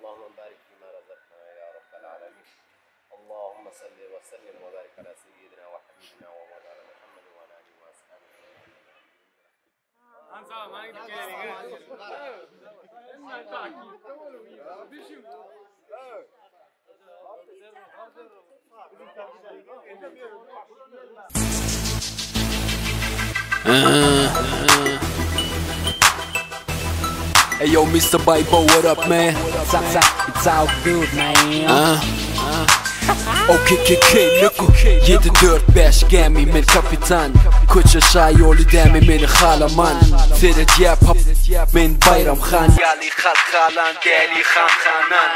Allahumma barik fima razaqtana ya rabbal alamin. Allahumma salli we sellim we barik ala seyyidina we habibina we mawlana Muhammed we ala alihi we ashabihi Hey yo, Mr. Bible, what up, man? It's all good man. OKKK, niko 7 4 5 gämi men kapitan Köçe şaý ýoly dämi meni halaman Seredýä pap men Baýram han Ýaly halk halan däli han hanan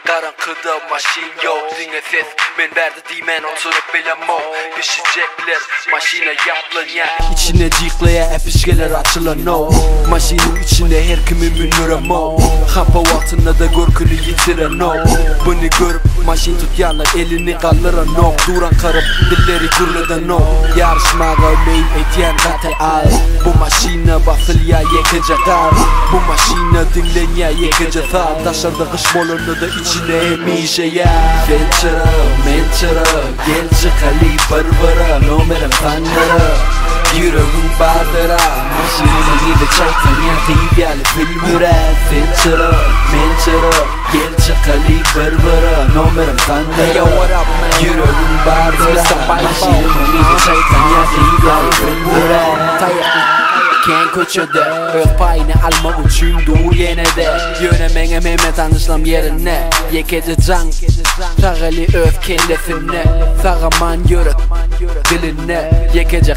Garaňkyda maşyn ýok diňe ses Men bärde diýmän oturyp bilemok Bişijekler maşyna ýaplanýa Içine jyklaýa äpişgeler açylanok Maşynyň içine her kimi mündüremok Hapa wagtynda-da görküni ýitirenok Buny görüp maşyn tutýanlar elini galdyranok Duran karyp dilleri gürledenok Ýaryşmaga meýil edýän gaty az Bu maşyna basylýa ýekeje gaz Bu maşyna diňlenýä ýekeje saz Daşarda gyş bolanda-da içinde hemişe ýaz Sen çyra, men çyra, gel çykaly bir gyra Nomerim sandyra, ýüregiň bardyra Maşynyň yzy çaýkanýa gyz ýaly sülmürä Sen çyra, men çyra, gel çykaly bir gyra Nomerim sandyra, ýüregiň bardyra Maşynyň yzy çaýkanýa gyz ýaly sülmürä Kän köçede öz paýyny almak üçin dur ýene-de Ýöne meňem hemme tanyşlam ýerinde Ýekeje jaň sag eli öz kellesinde Sag-aman ýöret dilinde Ýekeje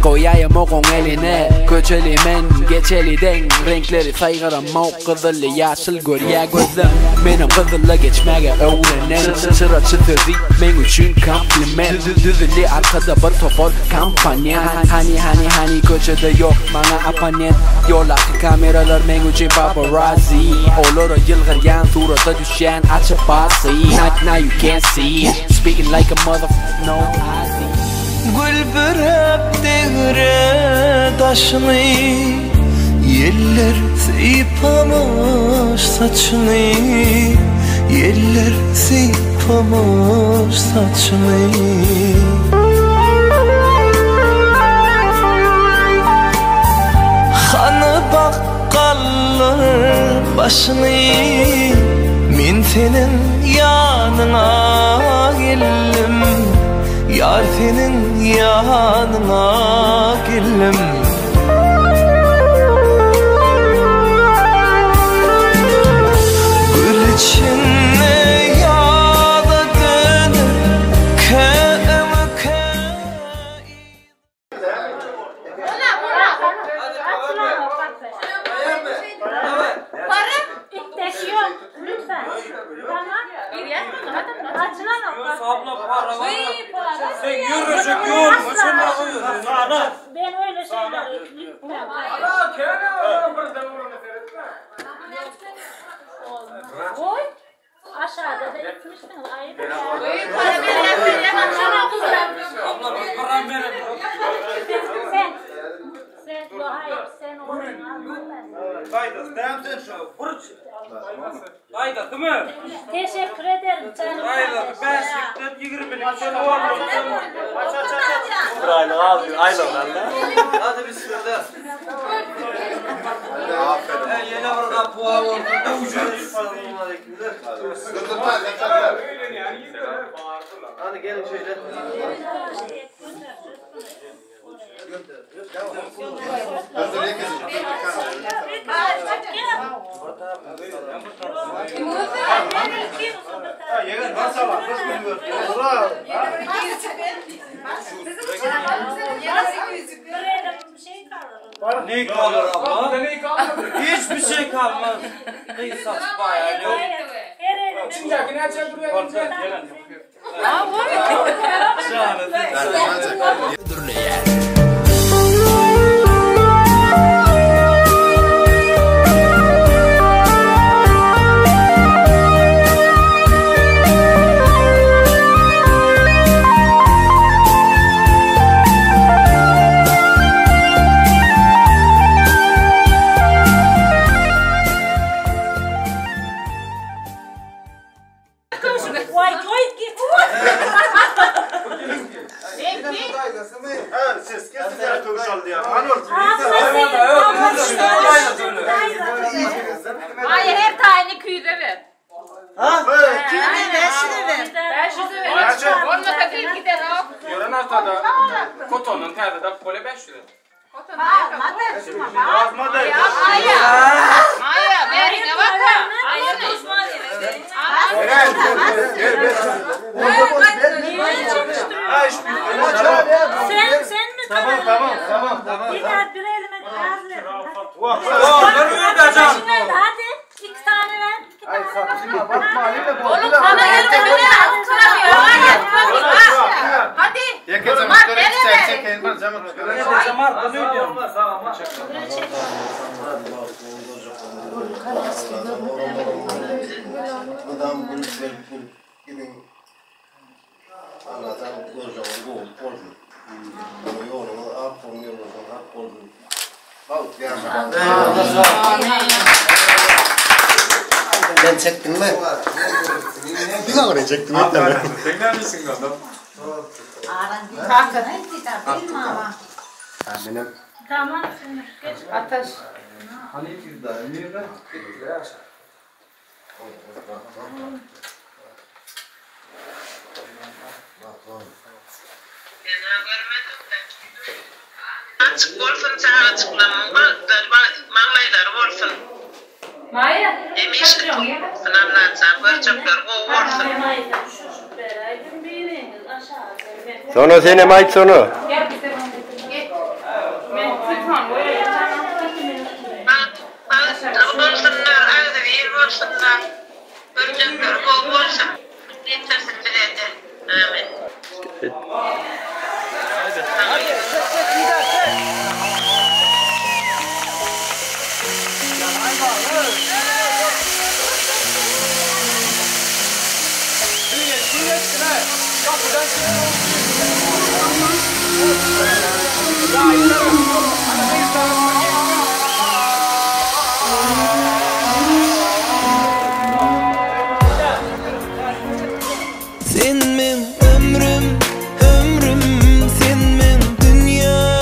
goýaýamok oň eline Köçeli men geçeli deň Reňkleri saýgaramok gyzyly ýaşyl görýä gözlem Menem gyzyla geçmäge öwrenen Çyraçy sözi meň üçin kompliment Düzüli arkada bir topar komponent Hany hany hany köçede ýok maňa opponent Ýoldaky kameralar meň üçin paparazzi Olara ýylgyrýan surata düşýän açyp basy Now you can't see Speaking like a mother no ID Gül bürep degre daşyny Ýeller sypamyş saçyny Ýeller sypamyş saçyny Hany bakgallar başyny Men seniň ýanyňa geldim Ýar seniň ýanyňa geldim Gül içinde ýaza dönüp Kä öňe kä Aşağıda da etmişsiniz ayıp. Sen, sen, hayır sen onu Gaýdasymy? Teşekkür ederim canım. Gaýdasy bäşlikden ýigirmilikden Bir aýlyk al, aýlyk al. Hadi bismillah. Aferin. Ýene bir gapy boldy. Hadi gelin şöyle. Ne kalır abla? Hiçbir şey kalmaz. Kıysas bayağı yok. Maýa her taýyny 200-e ber. Ha? 200-e 500-e ber. 500-e ber. Bolmasa diýip gidenok. Ýören haftada kotondan täze tapyp bolýar 500-e. Maýa. Maýa, beriňe bak. Sen sen mi Tamam tamam tamam tamam. Bir daha bir elime az ver. Dur ödeyeceğim. Şimdi hadi iki tane ver. İki tane ver. Oğlum sana geldi. Hadi. Ödeyeceğim arkadan ödüyorum. Adam gülüp verip gülüp gidin. Anlatan göreceğim bu olsun. Yolunu ak olsun, yolunu ak olsun. Bak ya. Ben çektim mi? Bir oraya çektim. Sen neredesin adam? Benim. Tamam. Geç. Ataş. Açık bolsun, çağ maňlaýlary bolsun. Maýa. Hemişe sınavlansa, görjekler gowy bolsun. Sonu senem ait sonu. Gel bize. Gel. Men telefon goýaýyn. Bagtly bolsunlar, agzybir bolsunlar. Görjekler gowy bolsun. Ýetirsin bize de. Amin. Sen men ömrüm, ömrüm sen men dünya.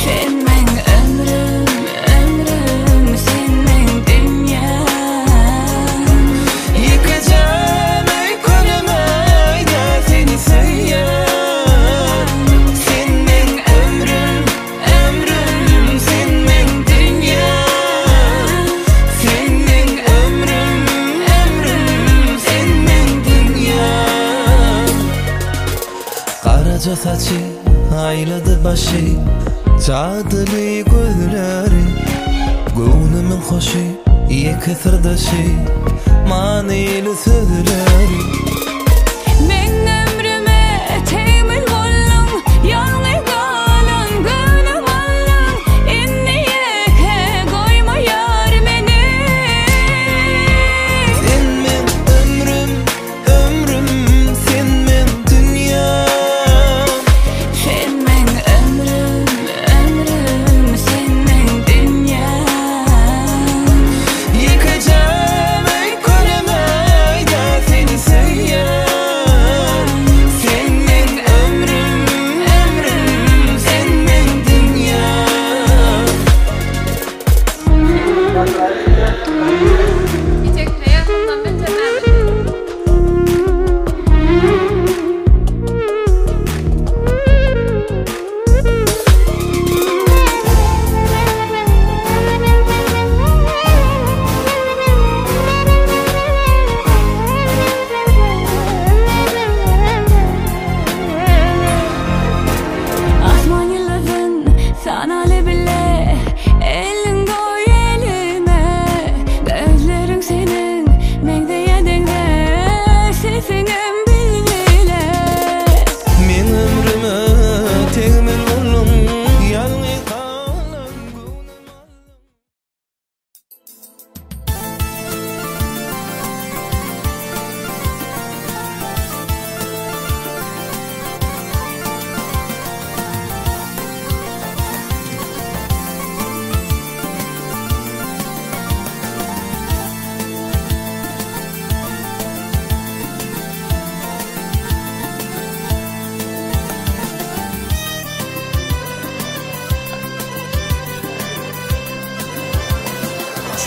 Sen men ömrüm, ömrüm sen men dünya. Yıkacağım ey kolum ayda seni söyyan. Sen men ömrüm, ömrüm sen men dünya. Sen men ömrüm, ömrüm sen men dünya. Karaca saçı ayladı başı Cadılı gözleri Göwnümün hoşu Yeke sırdaşı Manili sözleri Men ömrüme temel boldun, ýalňy galan gönüm aldyň, Indi ýeke goýmaýar meni. Sen men ömrüm, ömrüm Sen men dünya. Sen men ömrüm, ömrüm sen men dünya. Yıkacağım ey kolum ayda seni söyyan.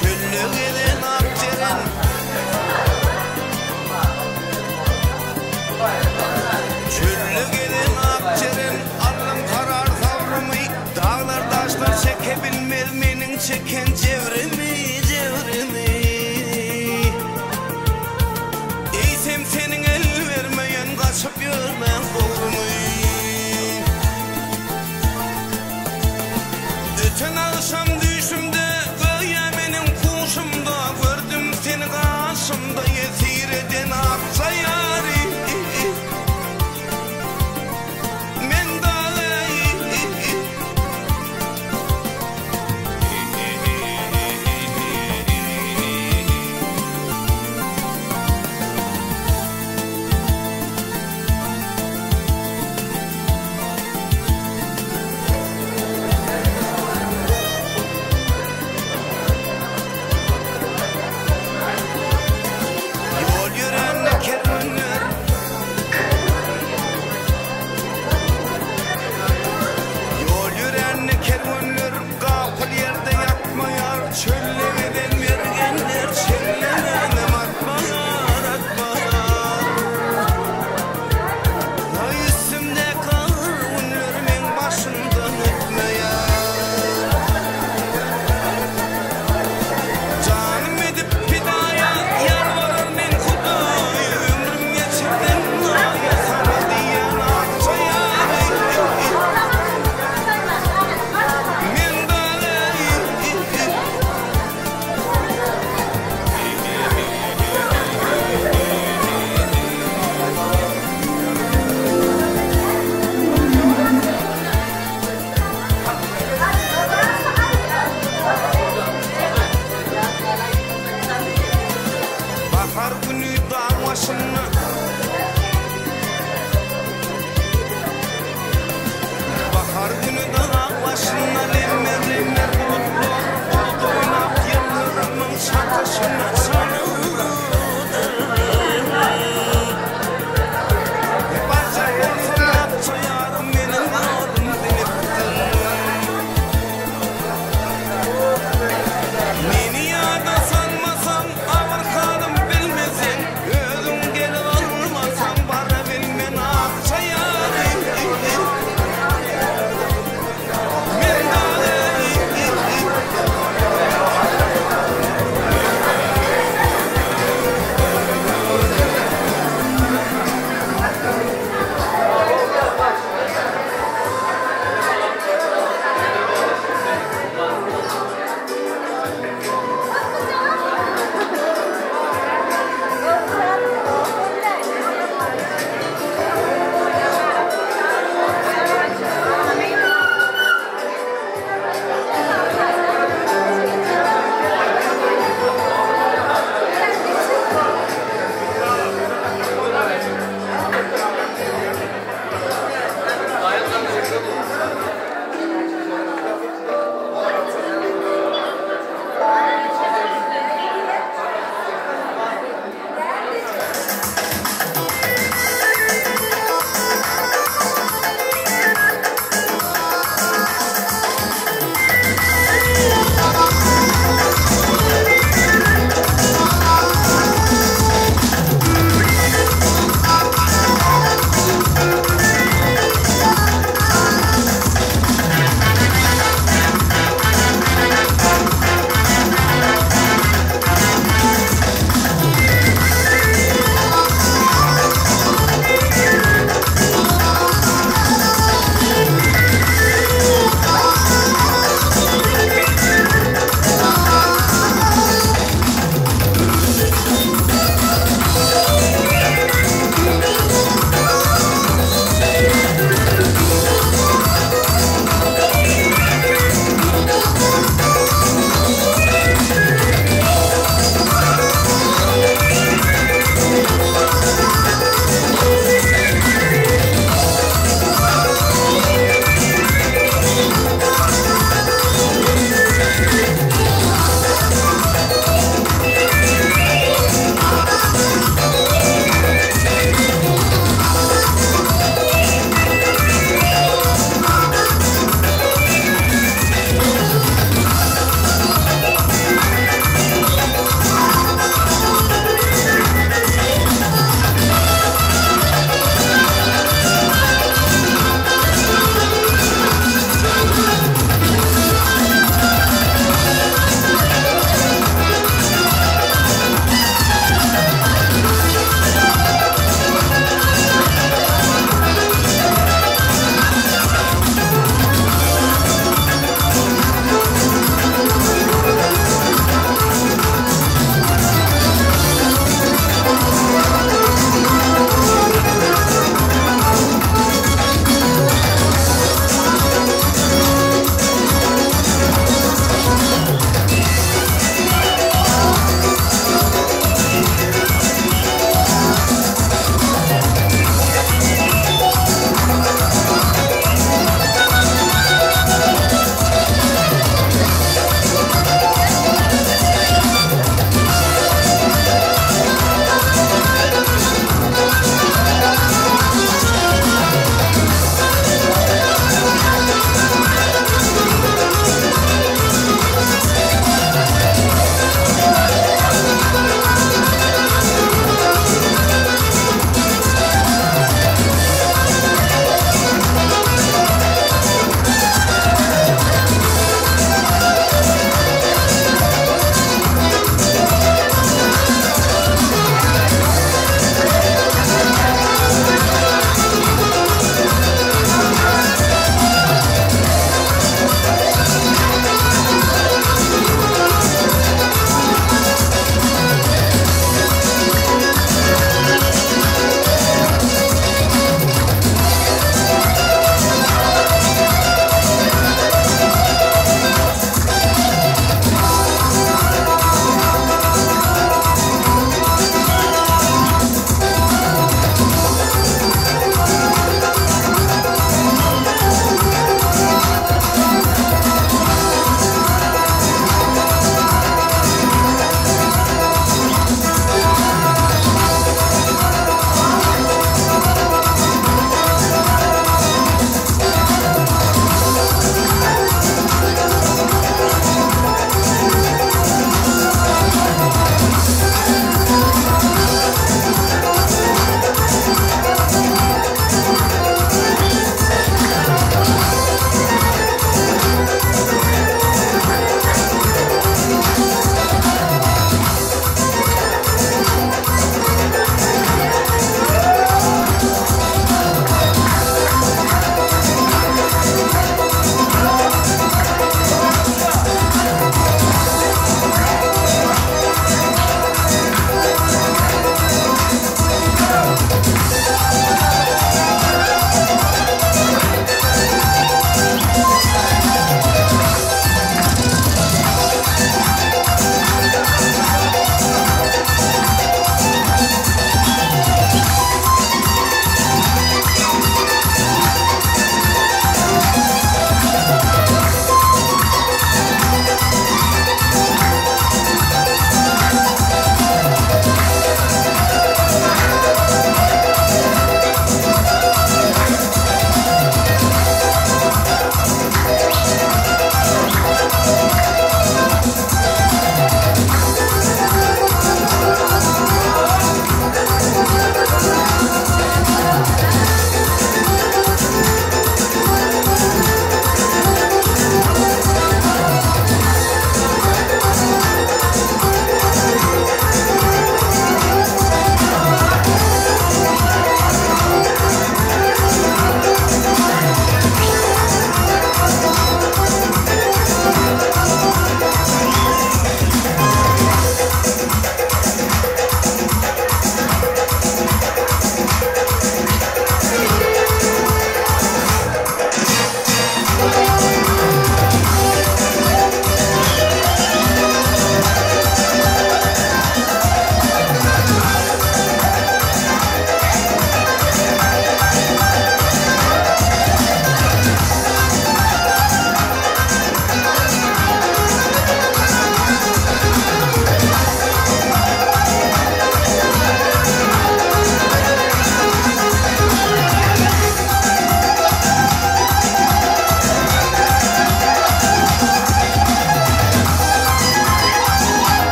Çölde gezen ak jeren. Çölde gezen ak jeren. Allam karar sabrymy. Daglar daşlar çeke bilmez meniň çeken jebrimi, jebrimi. Eýsem seniň el bermeýän gaçyp ýörmän dogrymy. Öten agşam düýşümde göýä meniň huşumda gördüm seni gaşymda ýesir eden akja ýary. Men dagy.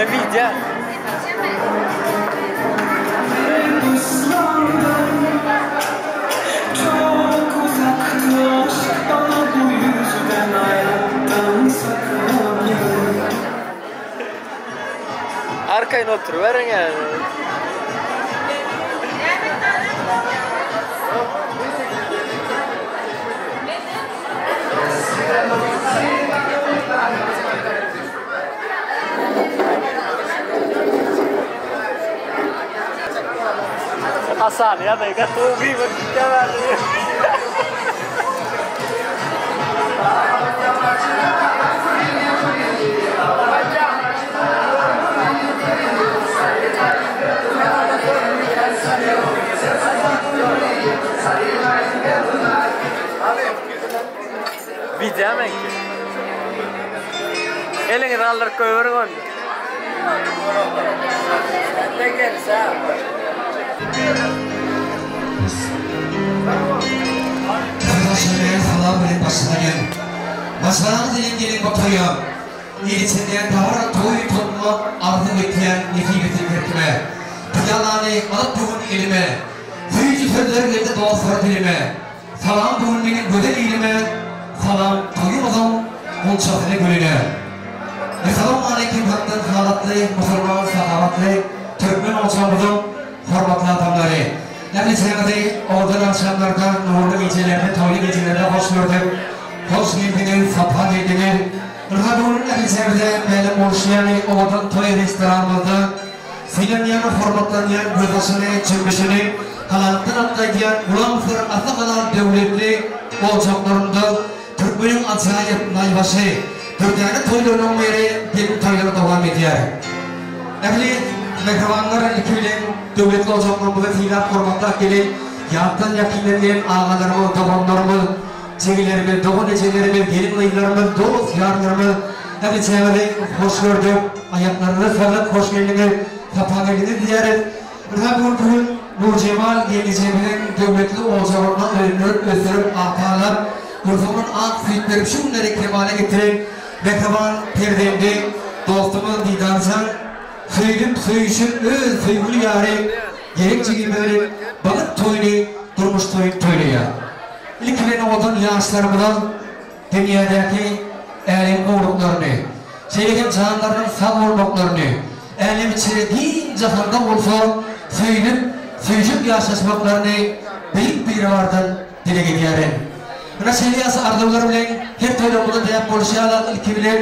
Men wideo. Arkaýyn oturyberiň ýa. Hasan ýa-da gaty gyýbat gitýär. Wideo meňki. Eliňizi galdyryp goýberiň onda. Salam bilen başyna gel. Maşgalaňyz bilen geliň bu toýa. Il içinde dabara toý tutmak arzuw etýän nesip etsin her kime. Pyýalany alyp bu gün elime. Süýji sözler geldi dostlar dilime. Salam bu gün meniň gözel ilime. Salam toýumyzyň gunçasyny gülüne. Essalawmaleýkim hakdan halatly musulman sahawatly türkmen ojagymyzyň hormatly adamlary. Ähliçäňizi owadan agşamlarda, nurly gijelerde, toýly gijelerde hoş gördük. Hoş geldiňiz, sapa geldiňiz. Ynha bu gün ähliçäňize mälim bolşy ýaly owadan toý restoranymyzda sylanýan, hormatlanýan, gözbaşyny, jümmüşini halalykdan alyp gaýdýan Gulamsyr asly halal döwletli ojaklarynda Türkmeniň ajaýyp naýbaşy Dürdäne toýlarynyň biri gelin toýlary dowam edýär. Ähli mähribanlar ilki bilen döwletli ojaklarymyzy sylap hormatlap gelen ýatdan ýakyndan gelen agalarymyz, doganlarymyz, jigilerimiz, dogan ejelerimiz, gelin gyzlarymyz, dost ýarlarymyz ähliçäňizi hoş gördük. Aýaklaryňyza saglyk, hoş geldiňiz, sapa geldiňiz diýýäris. Ynha bu günki gün Nurjemal gelnejemiziň döwletli ojagynda öndürip, ösdürip, agtarlap, gursagyndan ak süýt berip şu günleri kemala getiren mähriban perzendi, dostumyz Didarjan söýlüp, söýüşip, öz söýgüli ýary Gerek jigimiz bilen bagyt toýuny, durmuş toýuny toýlaýar. Ilki bilen owadan ýaşlarymyza dünýädäki älem gowluklaryny, şeýle hem janlarynyň sag bolmaklaryny, älem içre giň jahanda bolsa söýlüp, söýşüp ýaşaşmaklaryny Beýik Biribardan dileg edýärin. Ynha şeýle ýagşy arzuwlar bilen her toýlarymyzda däp bolşy ýaly ilki bilen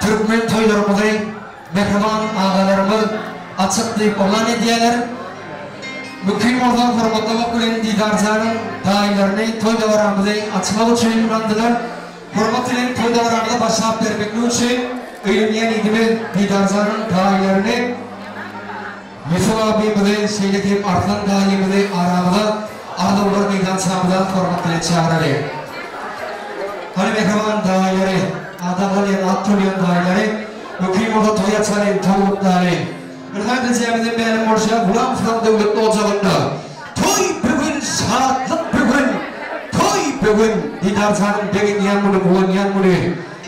Türkmen toýlarymyzy mähriban agalarymyz açyk diýip yglan edýärler. Mümkin bolsa hormatlamak bilen Didarjanyň daýylaryny toý dabaramyzy açmak üçin ynandylar. Hormat bilen toý dabaramyza başlap bermeklik üçin öýlenýän ýigdimiz Didarjanyň daýylaryny Ýusup abymyzy şeýle hem Arslan daýymyzy aramyza arzuwlar meýdançamyza hormat bilen çagyraly. Hany mähriban daýylary, adaglanýan at bolýan daýylary mümkin bolsa toý açalyň, toý gutlalyň. Ynha biljämizden mälim bolşy ýaly Gulamysyň döwletli ojagynda Toý bu gün, şatlyk bu gün, toý bu gün, Didarjanyň begenýän güni, guwanýan güni,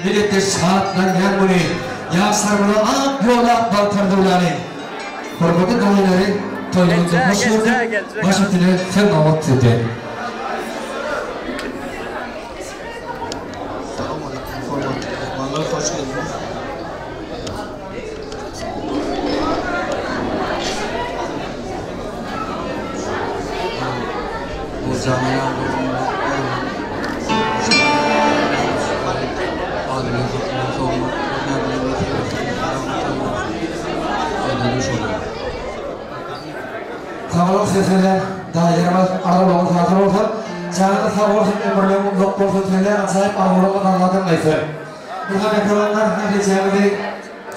Elbetde şatlanýan güni, ýaşlarymyza ak ýol ak bagt arzuwlalyň. Hormatly daýylary toýuňyzda hoş gördük, baş üstüne söz nobat sizde. Salam hormatly myhmanlar hoş geldiňiz. Sag boluň siz-size daýylarymyz arzuwlaryňyz hasyl bolsun janyňyz sag bolsun ömürleriňiz uzak bolsun size ajaýyp arzuwlaryňyz Alladan gaýtsyn. Ynha mähribanlar ählijäňizi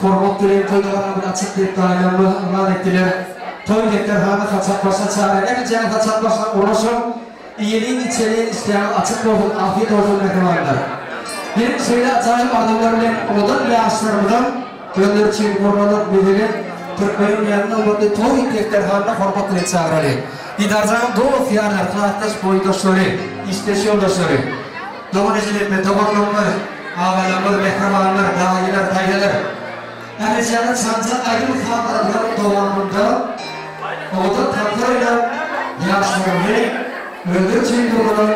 hormat bilen toý dabaraňyzy açyk diýip daýylarymyz yglan etdiler. Toý desterhana saçak başyna çagyryň ählijäňiz saçak başyna ornaşyň iýeliň içeliň işdäňiz açyk bolsun afiýet bolsun mähribanlar. Geliň şeýle ajaýyp arzuwlar bilen owadan ýaşlarymyzam özleri üçin gurnalan bezelen türkmeniň ýaňy nobatly toý desterhanyna hormat bilen çagyralyň. Didarjanyň dost ýarlary klasdaş boýdaşlary işdeş ýoldaşlary. Dogan ejelerimiz, doganlarymyz, agalarymyz, mähribanlar, daýylar, daýzalar! Ählijana çanja aýdym sazlarynyň dowamynda owadan tanslar oýnap, ýaşlaryny özleri üçin gurnalan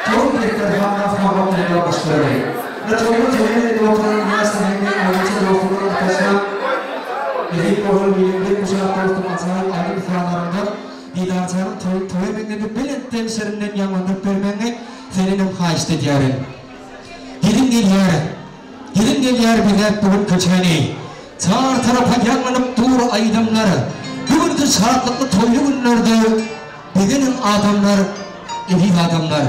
toý desterhana hormat bilen ýolbaşçylary. Ine toýda toýuna edip oturan ýaşlar hem-de aýdymçy dostumyz Atajan Eziz bolsun meniň bir guşak dostum ajaýyp aýdym sazlarynda Didarjanyň toýuny toýa meňzedip belentden şirinden ýaňlandyryp bermegiňi sendenem haýyşt edýärin. Gelin gelýär. Gelin gelýär bezäp bu gün köçäni. Çar tarapa ýaňlanyp dur aýdymlar. Bu günki şatlykly toýly günlerde Begeniň adamlar, eziz adamlar.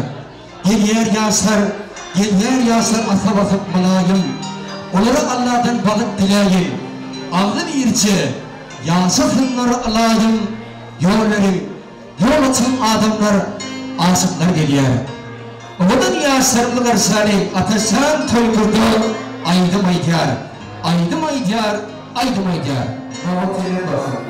Gelýär ýaşlar, gelýär ýaşlar asa basyp mylaýym. Olara Alladan bagt diläýin. Agzybirje ýaşasynlar ylaýym. Ýol beriň. Ýol açyň adamlar aşyklar gelýär. Owadan ýaşlarymyz garşylaly Atajan toýumyzda aýdym aýdýar. Aýdym aýdýar, aýdym aýdýar. Nobat senden dostum.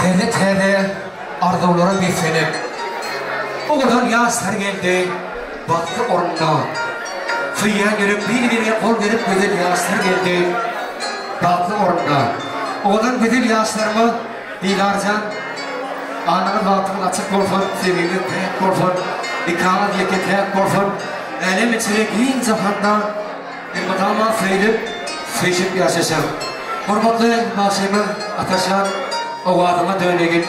Täze-täze arzuwlara beslenip, owadan ýaşlar geldi bagtly orunda. Söýýän ýürek bir-birine gol berip gözel ýaşlar geldi bagtly orunda. Owadan gözel ýaşlarymyz Didarjan, alnyňyz bagtyňyz açyk bolsun, söýgiňiz päk bolsun, nikaňyz ýeke-täk bolsun, älem içre giň jahanda elmydama söýlüp, söýşüp ýaşaşaň. Hormatly bagşymyz Ataşan owazyňa döneýin.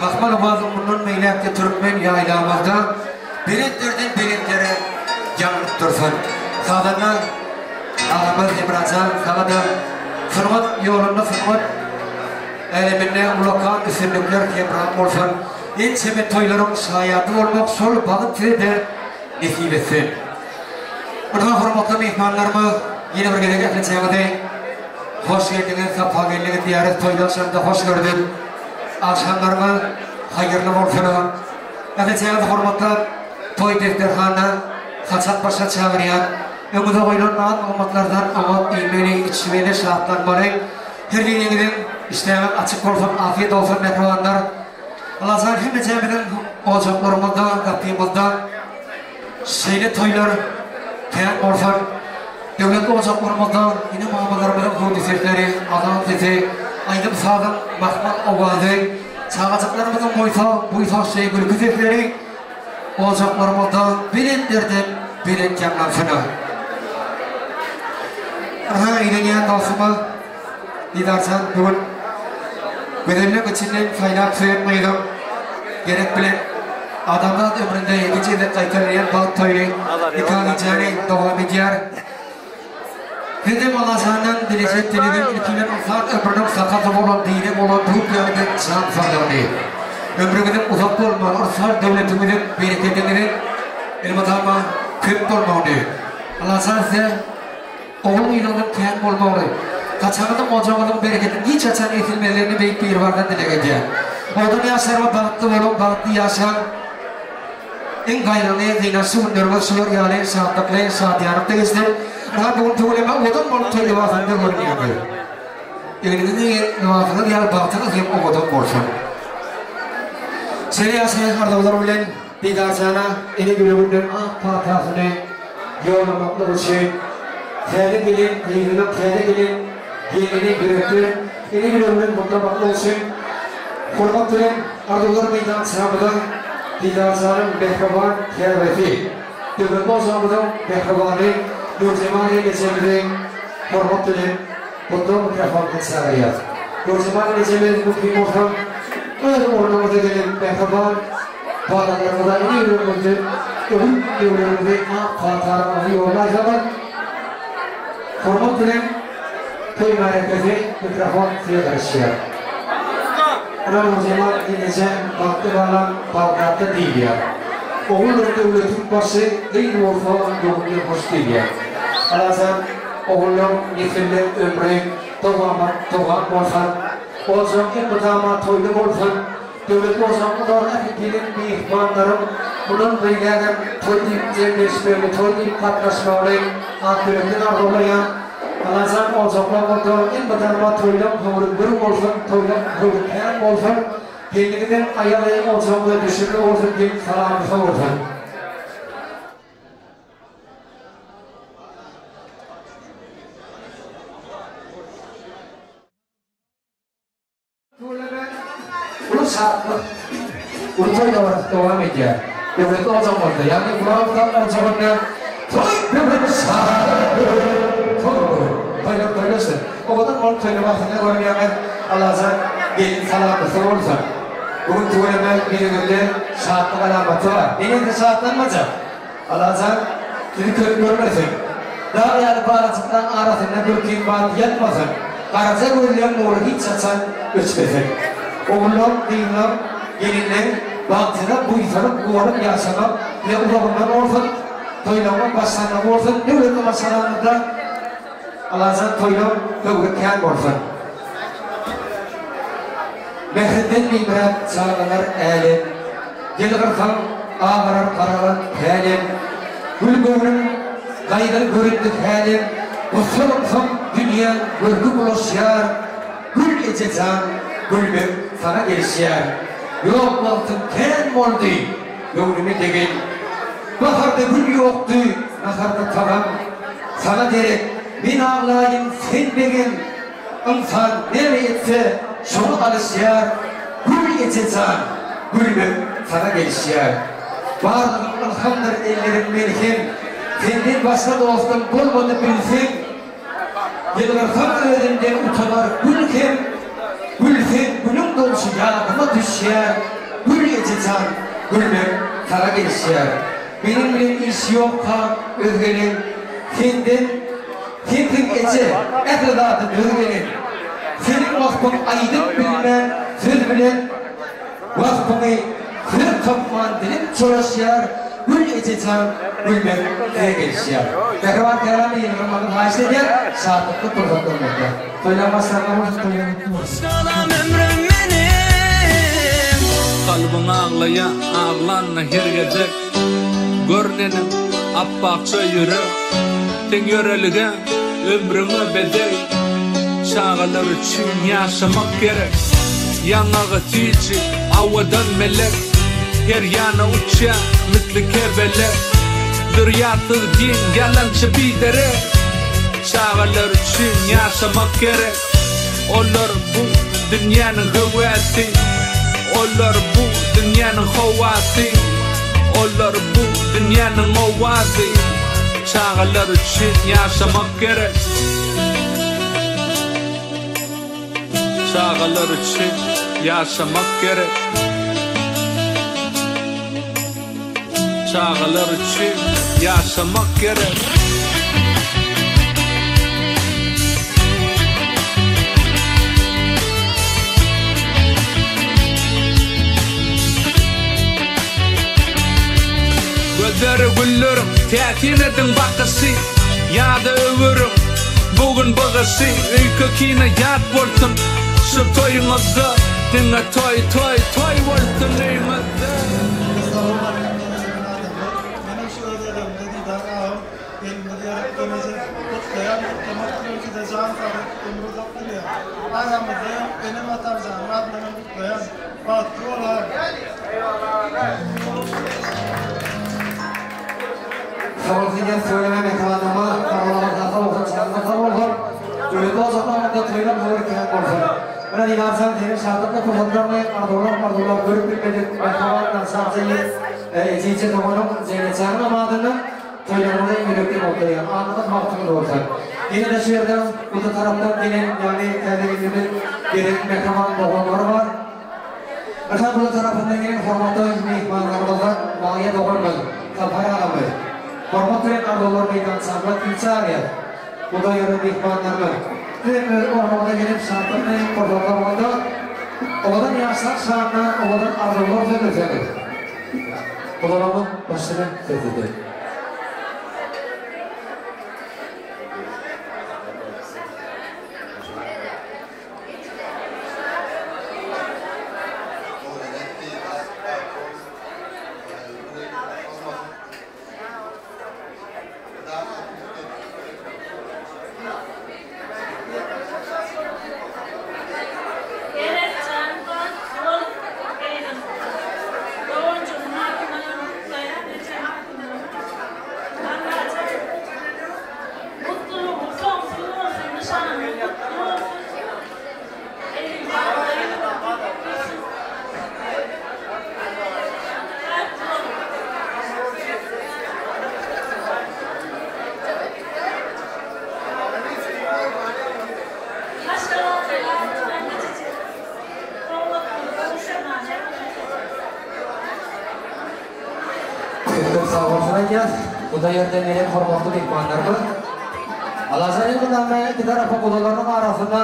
Mahmal owazyň mundan beýläk-de türkmen ýaýlamyzda belentlerden belentlere ýaňlanyp dursun. Sazanda agamyz Hemrajan saňa-da sungat ýolunda sungat Äleminde ullakan üstünlikler hemra bolsun! Ençeme toýlaryň şaýady bolmak şol bagt size-de nesip etsin! Ynha hormatly myhmanlarymyz ýene bir gezek ähliçäňizi hoş geldiňiz, sapa geldiňiz diýýäris, toýly agşamda hoş gördük! Agşamlaryňyz haýyrly bolsun! Ähliçäňizi hormatlap toý desterhanyna saçak başa çagyrýan, öňüňize goýlan naz-nygmatlardan oňat iýmeli, içmeli, şatlanmaly, Her biriňiziň işdäňiz açyk bolsun, afyýet bolsun mähribanlar. Allajan hemmejämiziň ojaklarymyzda, gapymyzda şeýle toýlar kän bolsun. Döwletli ojaklarymyzda ene-mamalarymyzyň hüwdi sesleri, azan sesi, aýdym-sazyň mahmal owazy, çagajyklarymyzyň buýsa, buýsançly gülki sesleri ojaklarymyzda belentlerden belent ýaňlansyn. Ynha, eýlenýän dostumyz Didarjan bu gün gözelligiň içinden saýlap söýen gyzyň gerek bilen adamzat ömründe ýedinji gezek gaýtarylýan bagt toýuny nika gijäni dowam edýär. Sizem Allajandan dilejek dilegim ilki bilen ynsan ömrüniň sakasy bolan dine bolan dut ýaly berk jan saglygyny, ömrüňiziň uzak bolmagyny, yrsal döwletiňiziň, berekediňiziň elmydama köp bolmagyny, Allajan size ogul-gyzyňyzyň kän bolmagyny, saçagyňyzyň, ojagyňyzyň berekediniň hiç haçan egsilmezligini Beýik Biribardan dileg edýän. Owadan ýaşlaryňyz bagtly boluň, bagtly ýaşaň! Iň gaýgyly, gynançly günlerimiz şular ýaly şatlykly, şadyýanlykda geçdi. Ynha, bu gün tüweleme owadan bolup toý lybasynda görünýäňiz. Egniňizi geýen lybasyňyz ýaly bagtyňyz hem owadan bolsun. Şeýle ýagşy arzuwlar bilen. Didarjana ene ýüreginden ak patasyny ýollamaklyk üçin täze gelen gyzynyň täze gelen gelnini ýürekden ene ýüreginden gutlamaklyk üçin hormat bilen arzuwlar meýdançamyza Didarjanyň mähriban käbesi, Döwletli ojagymyzyň mähribany Nurjemal ejemizi hormat bilen gutlag mikrofonyna çagyrýas. Nurjemal ejemiz mümkin bolsa öz ornuňyza gelip mähriban Balalarymyza ene ýüregiňizden öwüt-ündewleriňizi ak patalaryňyzy ýollaýsaňyz, hormat bilen toý märekesi mikrofon size garaşýar. Ynha Nurjemal gelneje bagtly galan Bagdatda diýilýär. Oguldyr döwletiň başy, gyz bolsa göwünli hoş diýilýär. Alajan ogullaň nesiller ömri dowamat dowam bolsun. Ojagyň elmydama toýly bolsun. Döwlet bolsa olar ähli gelen myhmanlaryň mundan beýlägem toý diýip jemlenişmegini, toý diýip gatnaşmagyny ak ýürekden arzuwlaýan. Allajan ojaklar bolsa elmydama toýlaň höwri gür bolsun, toýlaň höwri kän bolsun, gelniňiziň aýagy ojagyňyza düşümli bolsun diýip salamyny sowursun. Tüweleme, uly şatlyk, uly toý dabarasy dowam edýär. Döwletli ojagymyzda, ýagny Gulabymyzyň ojagynda toý böwrüň şatlyk toý böwrüň. Toýlar toýlaşsyn. Owadan bolup toýlamasyny görmeýäňiz, Allajan gelin salamlysy bolsun. Bu gün tüweleme ýüzüňizde şatlyk alamaty bar. Neneňsi şatlanmajak? Allajan sizi köp görmesin. Dag ýaly balajyklaň arasynda gülkiň bat ýatmasyn. Garaja gözleň nury hiç haçan öçmesin. Ogullar, gyzlar, gelinleň bagtyna buýsanyp guwanyp ýaşamak size uzagyndan bolsun. Toýlaryňyz başlanmagy bolsun. Döwletli maşgalaňyzda Allajan toýlaň höwri kän bolsun. Mährinden meýmiräp çagalar älem, Ýylgyrsaň agarar garalar hälem, Gül göwnüm gaýgyly göründi hälem, Gussa bolsam dünýäň görki bulaşýar, Gül eje jan, gülmek saňa gelişýär. Ýok wagtyň kän boldy, göwnüme degen, Baharda gül ýokdy, naharda tagam, Saňa derek men aglaýyn, sen begen. Ynsan näme etse, şoňa alyşýar, Gül eje jan, gülmek saňa gelişýär. Barlygyň ylhamdyr elleriň melhem, Senden başga dostum bolmady bilseň. Ýylgyrsam özümden utanar gül hem, Gülseň günüň dogşy ýadyma düşýär, Gül eje jan, gülmek saňa gelişýär. Meniň bilen işi ýokka özgeleň, Senden Sensiň eje, ähli zada döz gelen. Seniň waspyň aýdyp bilmän söz bilen, Waspyňy söz tapman dilim çolaşýar, Gül ejejan, gülmek size gelişýär. Mähriban Täran ýylgyrmagyňyzy haýyşt edýän, şatlykly pursatlarymyzda. Toýlaň başlanmagy bolsun, toýlaň gutly bolsun. Maşgalam ömrüm meniň. Kalbyň aglaýa aglanda her gezek Gör neneň apbakja ýürek Seň ýörelige ömrüňe bezeg Çagalar üçin ýaşamak gerek Ýaňagy süýji awadan melek Her ýana uçýa misli kebelek Zürýatsyz giň ýalançy biderek Çagalar üçin ýaşamak gerek Olar bu dünýäniň höwesi Olar bu dünýäniň howasy Olar bu dünýäniň owazy Çagalar üçin ýaşamak gerek Çagalar üçin ýaşamak gerek Çagalar üçin ýaşamak gerek. Gözleri gülleriň, täsin ediň bakyşy, Ýada öwüriň bu gün bygyşy, Öýke-kine ýat bolsun şu toýuňyzda, Diňe toý, toý, toý bolsun öýüňizde. Salowmaleýkim mähriban adamlar. Menem şu öz gezegimde Didar agam elimizi. Gerek geneje gutlaýan gutlamak bilen size jan saglyk ömür uzak dileýän. Aramyzda ýok enem atamjanyň adyndanam gutlaýan. Bagtly bolaň. Sag bolsun ýaz tüweleme mähribanlygma sag bol sag bolsun janyň sag bolsun döwletli ojaklarynda toýlar höwür kän bolsun. Mine Dinarjan seniň şatlykly pursatlaryňy arzuwlap arzuwlap görüp bilmedik mähriban Narşahja ýigit ejizje doganyň Jeýnetjanyňam adyndan toýlaryňyzy ýürekden gutlaýan. Alnyňyz bagtyňyz bolsun. Ýene-de şu ýerde guda tarapdan gelen ýagny täze gelnimiz gelen mähriban doganlar bar. Ynha guda tarapyndan gelen hormatly myhmanlarymyzdan Maýa doganymyz, Sapar agamyz. Hormat bilen arzuwlar meýdançamyza ilçi alýar. Guda ýören myhmanlarymyz. Siz hem öz ornuňyza gelip şatlykly pursatlaryňyzda owadan ýaşlar şanyna owadan arzuwlar sözleseňiz. Gudalarymyz başyny sözledi. Gerekjan bagtly bol gyzym. Doganjygymyň adyndanam gutlaýan ejem adyndanam. Allajan mutlulygyň soňsuz bolsun nyşanyň gutly bolsun. Eliň bagtly bolsun. Bagtly boluň. Köp-köp sag bolsun aýdýas. Bu da ýerden gelen hormatly myhmanlarymyz. Alajan ýylgynamy iki tarapyň gudalarynyň arasynda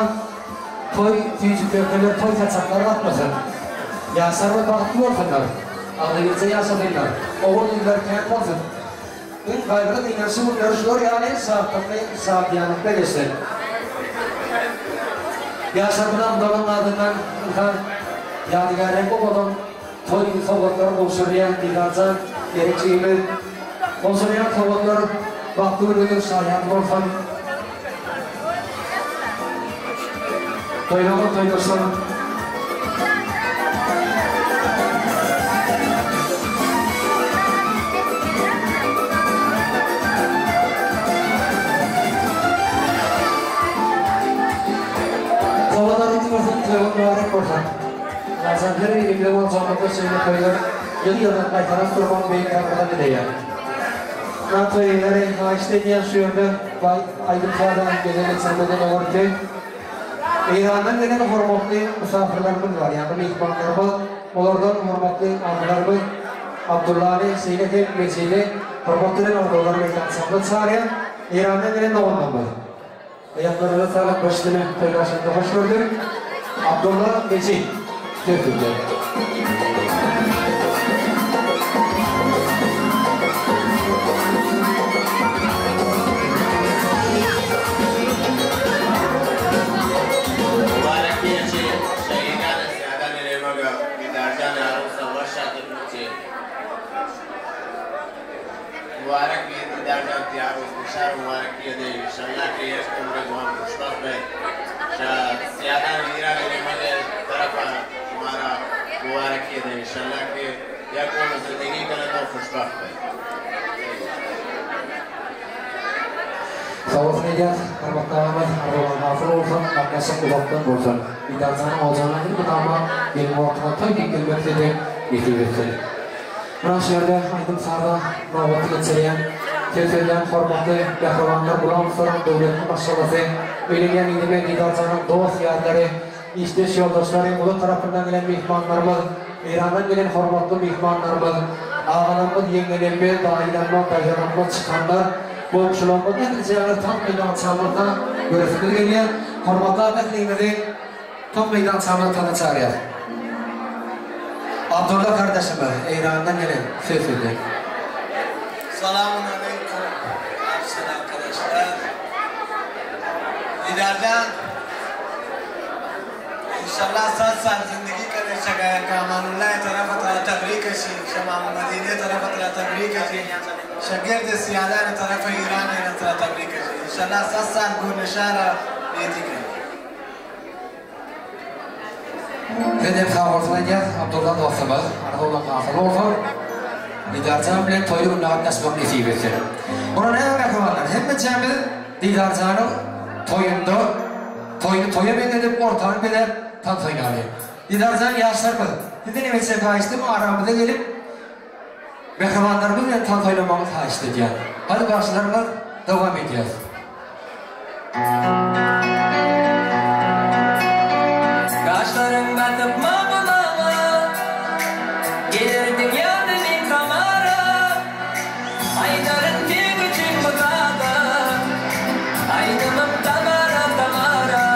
toý süýji kökeler, toý saçaklary gatnasyn. Ýaşlar we bagtly bolsunlar. Agzybirje ýaşasynlar. Ogul-gyzlary kän bolsun. Iň gaýgyly gynançly günleri şular ýaly şatlykly, şadyýanlykda geçsin. Ýaşlarymyza Hudawyň adyndan ynha ýadygärlik owadan toý sowgatlary gowşurylýar Didarjan gelin jigimiz. Gowşurylýan sowgatlar bagtly günüňiziň şaýady bolsun. Toýlaryňyz toýlaşsyn. Sowgatlar gutly bolsun, toýuňyz mübarek bolsun. Ylajan her birimize boljakda şeýle toýlar ýygy-ýygydan gaýtalanyp durmagyny Beýik Taňrydan dileýän. Ynha toýlary haýyşt edýän şu ýerde baý aýdym-saza gezek geçirmeden owalky Eýrandan gelen hormatly mysafyrlarymyz bar, ýagny myhmanlarymyz, olardan hormatly agzalarymyz Abdullany, şeýle hem Mejidi hormat bilen arzuwlar meýdançamyza çagyrýan Eýrandan gelen doganlarymyz. Aýaklaryňyza saglyk başyny toýlaşyňyzda hoş gördük. Abdulla Mejit söz sizde. Mübarek diýençi şeýle syýadan elemaga Didarjan arusa waş atyp Mübarek diýen Didarjan ti arus bişar mübarek diýedi inşallah ki ýeş ömre guam huşbagt be şa syýadan Iran elemaga tarapa şumara mübarek diýedi inşallah ki ýek ömür zindegi gelen o huşbagt be. Sag bolsun edýäs hormatly agamyz arzuwlaryň hasyl bolsun gatnaşyk uzakdan bolsun Didarjanyň ojagynda elmydama gelin wagtyňa toý diýip gelmek size nesip etsin. Muna şu ýerde aýdym saza nobaty geçirýän söz sözlän hormatly mähribanlar Gulamowlaryň döwletli maşgalasy öýlenýän inime Didarjanyň dost ýarlary işdeş ýoldaşlary uly tarapyndan gelen myhmanlarymyz Eýrandan gelen hormatly myhmanlarymyz agalarymyz ýeňňelerimiz daýylarymyz daýzalarymyz çykanlar goňşularymyz ählijäňiz tans meýdançamyzda göresimiz gelýär hormatly ähliňizi Tans meýdançamyza tana çagyrýas. Abdulla gardaşymyz Eýrandan gelen söz sözlär. Salamun aleýkum arşan arkadaşlar. Didarjan İnşallah sat sal zindagi kane şagaya Kamanullahi tarafa tara tabrik eşi Şamam Madine tarafa tara tabrik eşi. شاگرد سیادان طرف ایران ایران ترا تبریک انشالله 100 سال گونشارا نیتی کنی. Sizem sag bolsun aýdýas Abdulla dostumyz, arzuwlaň hasyl bolsun. Didarjan bilen toýly günde gatnaşmak nesip etsin. Buna näme mähribanlar, hemmejämiz Didarjanyň toýunda toýuny toýa meňzedip, ortany bezäp tans oýnaly. Didarjan ýaşlarymyz, sizden hem etjek haýyştym aramyza gelip mähribanlarymyz bilen tans oýnamagyňyzy haýyşt edýän. Hany bagşylarymyz dowam edýäs. Gaşlaryň batyp maňa Gelerdiň ýadymy kamara Aýdaryn seň üçin bu zada Aýdymym Tamara Tamara.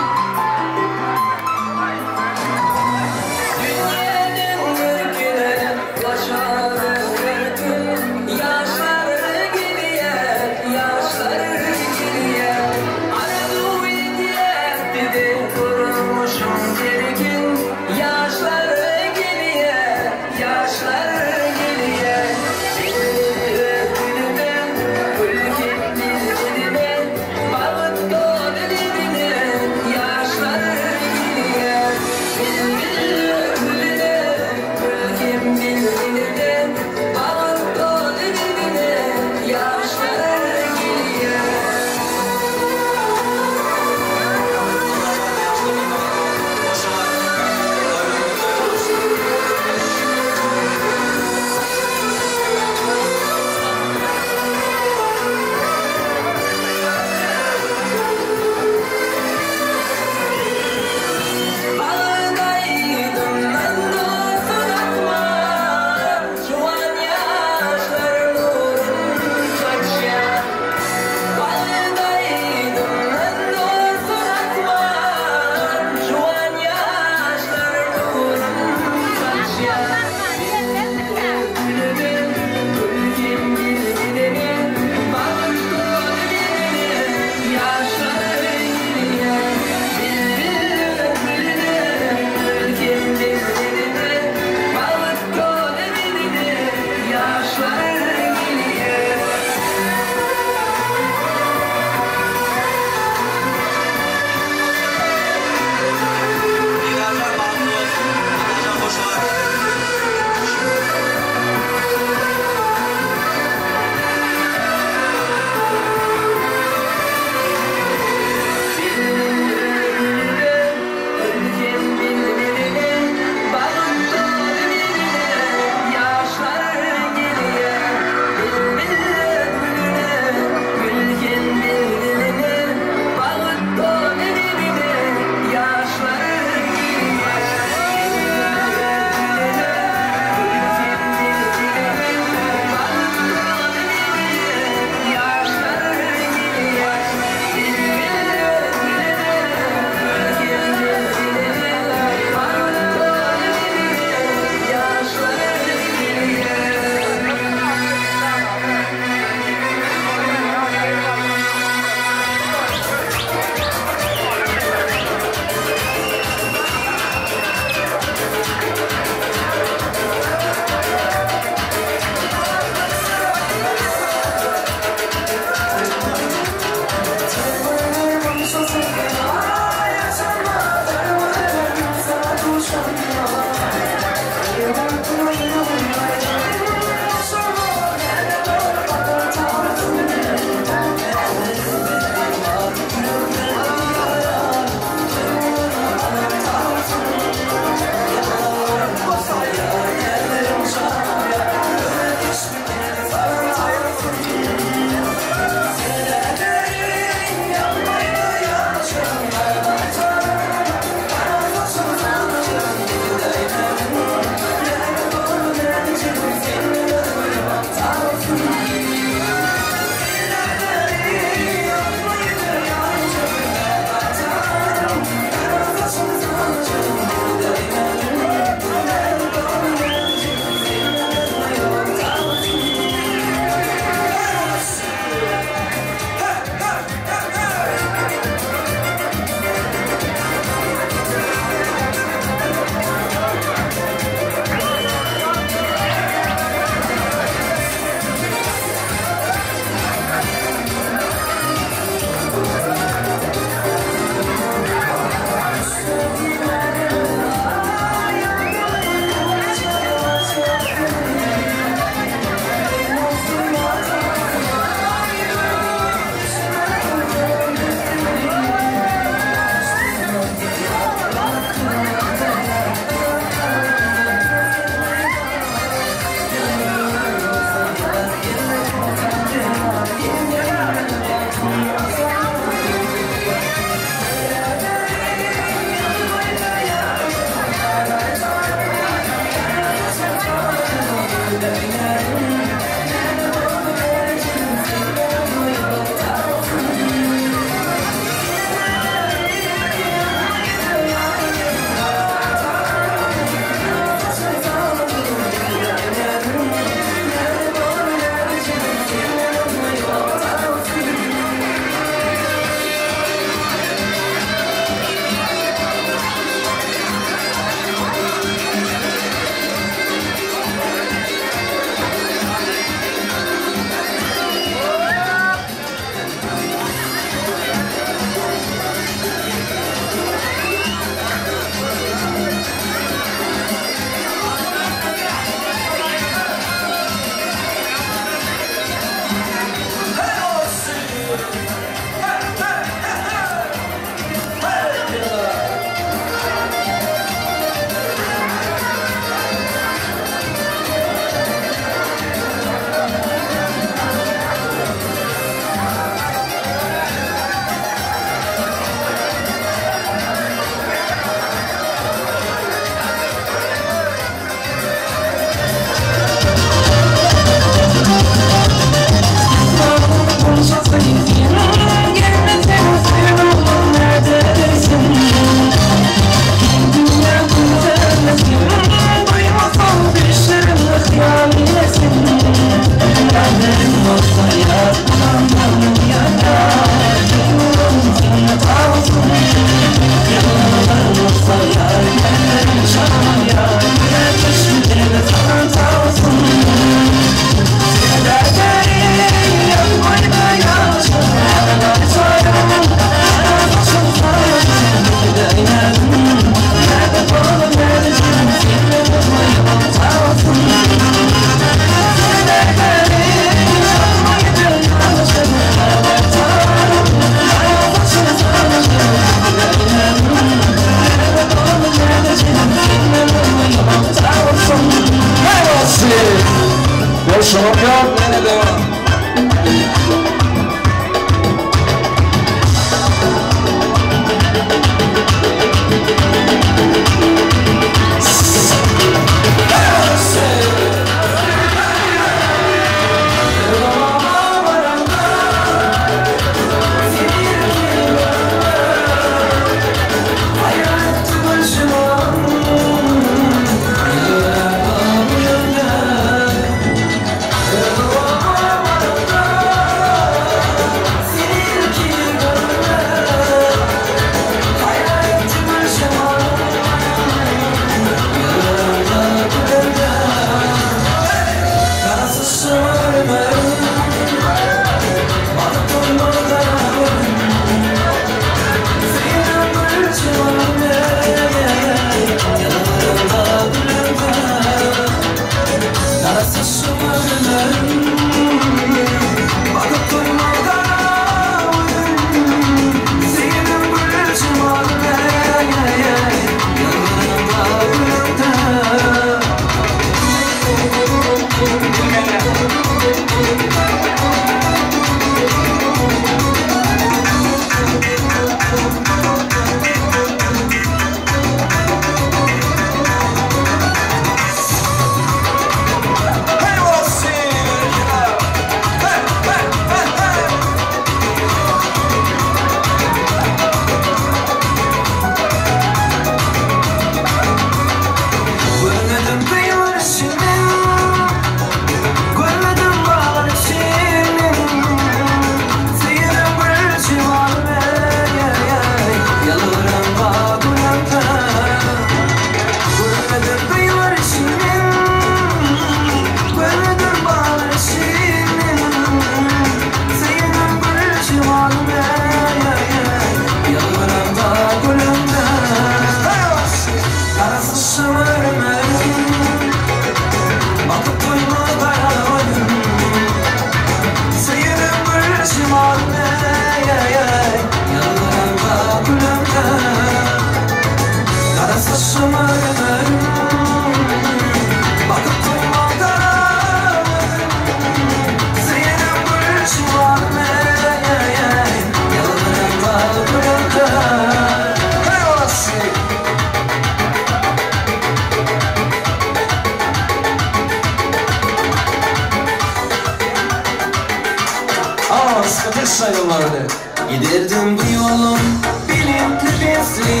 Alkyş aýdymlaryny. Giderdim bu ýolum belentli-pesli,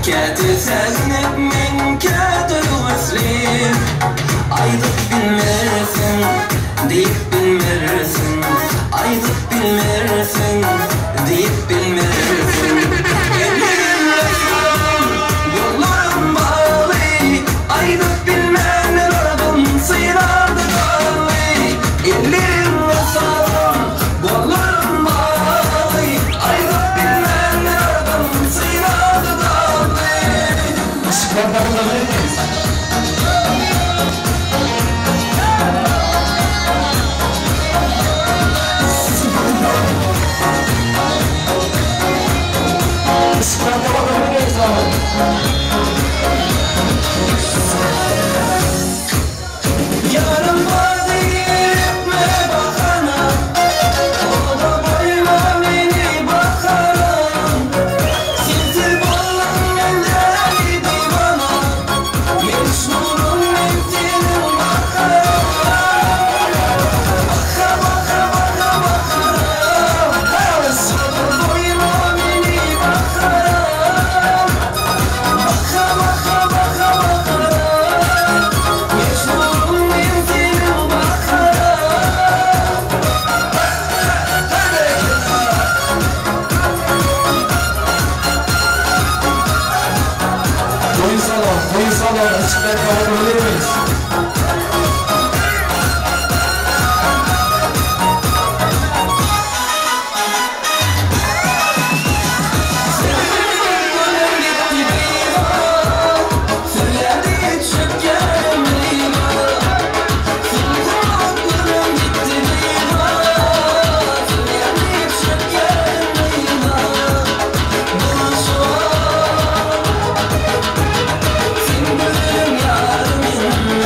Käte säginip men, käte höwesli. Aýdyp bilmersiň, diýip bilmersiň, Aýdyp bilmersiň, diýip bilmersiň. Ellerim salym, gollarym bagly, Aýdyp bilmen Rabbym sylagly bagly. Ellerim salym, gollarym bagly, Aýdyp bilmen Rabbym sylagly bagly. Yşyklar gapylabilir miyiz? Yşyklar gapylabilir miyiz abi? Ýarym bar diýip bahana, O-da goýma meni bahana. Sensiz boldum men däli diwana, Mejnunum men seniň bahara. Baha, baha, baha, bahara. Goýma meni bahara. Baha, baha, baha, bahara. Mejnunum men seniň bahara. Toý salon, toý salon, yşyklar kapatabilir miyiz? Gönül gitti divan, Sürülendi çökkerim liman. Gönül gitti divan, Sürülendi çökkerim liman. Buluşma, sen güzelim yarım.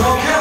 Thank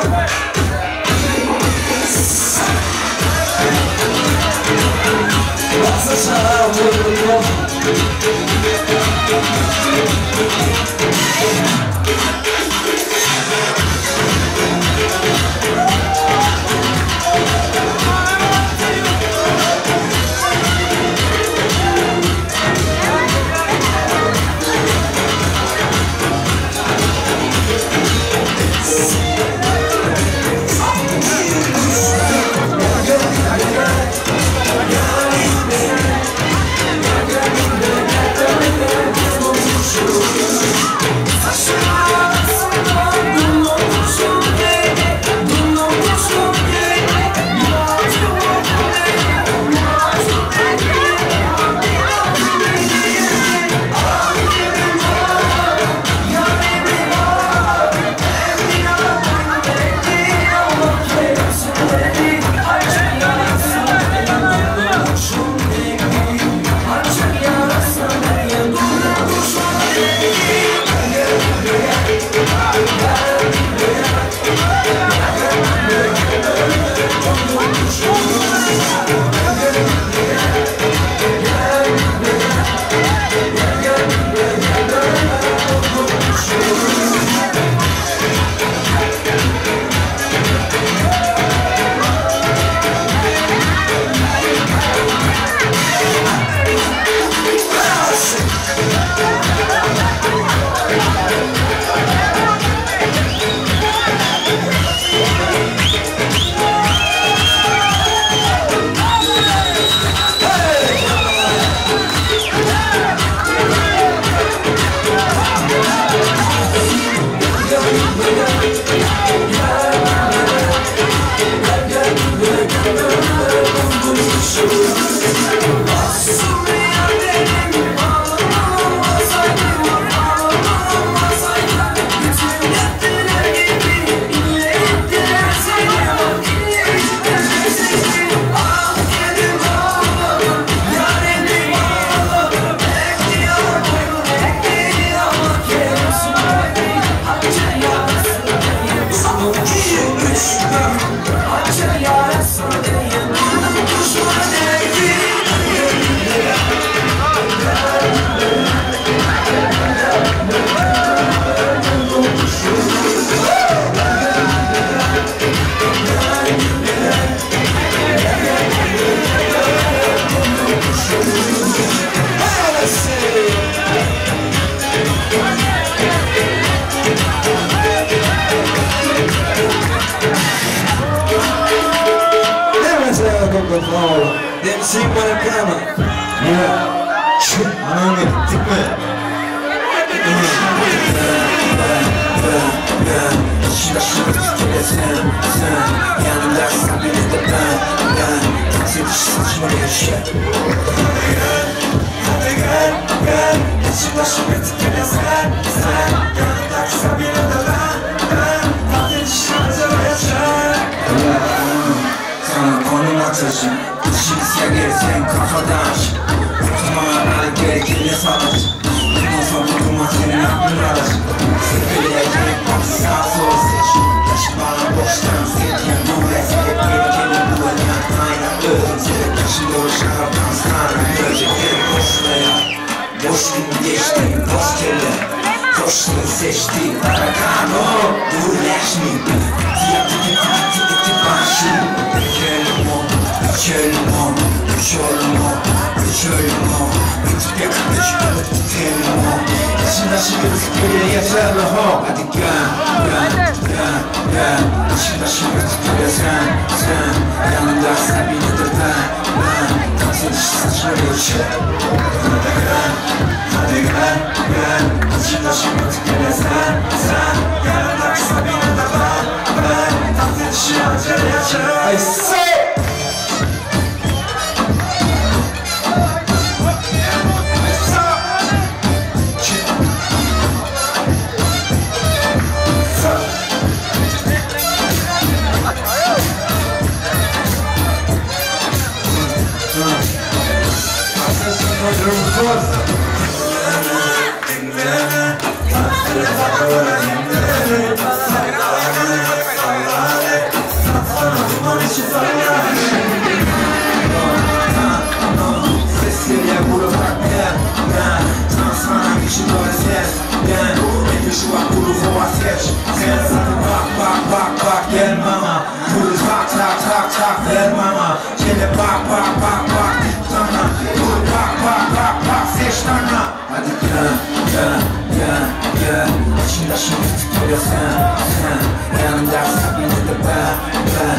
Ver maňa Kelle pak pak pak pak diýip sana Dur pak pak pak pak seç tana Hadi gel gel gel gel İçim daşym ýitip gelýär sen sen Ýanymdaky kabinede ben ben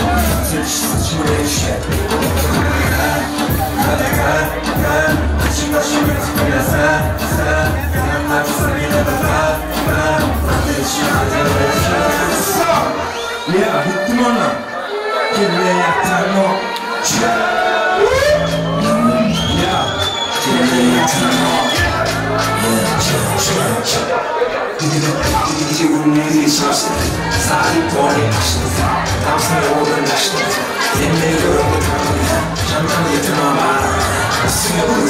Sürüş saçymy reşet Ben ben ben ben İçim daşym ýitip gelýär sen sen Ýanymdaky kabinede ben ben Yeah, gittim ona. Kelle ýatan ok. Yeah, kelle ýatan ok. Gije gündiz çalıştım. Saat poli açtım. Tam yoldan açtım. Sen beni görüp utandım. Candan yatamam Üstüne bunu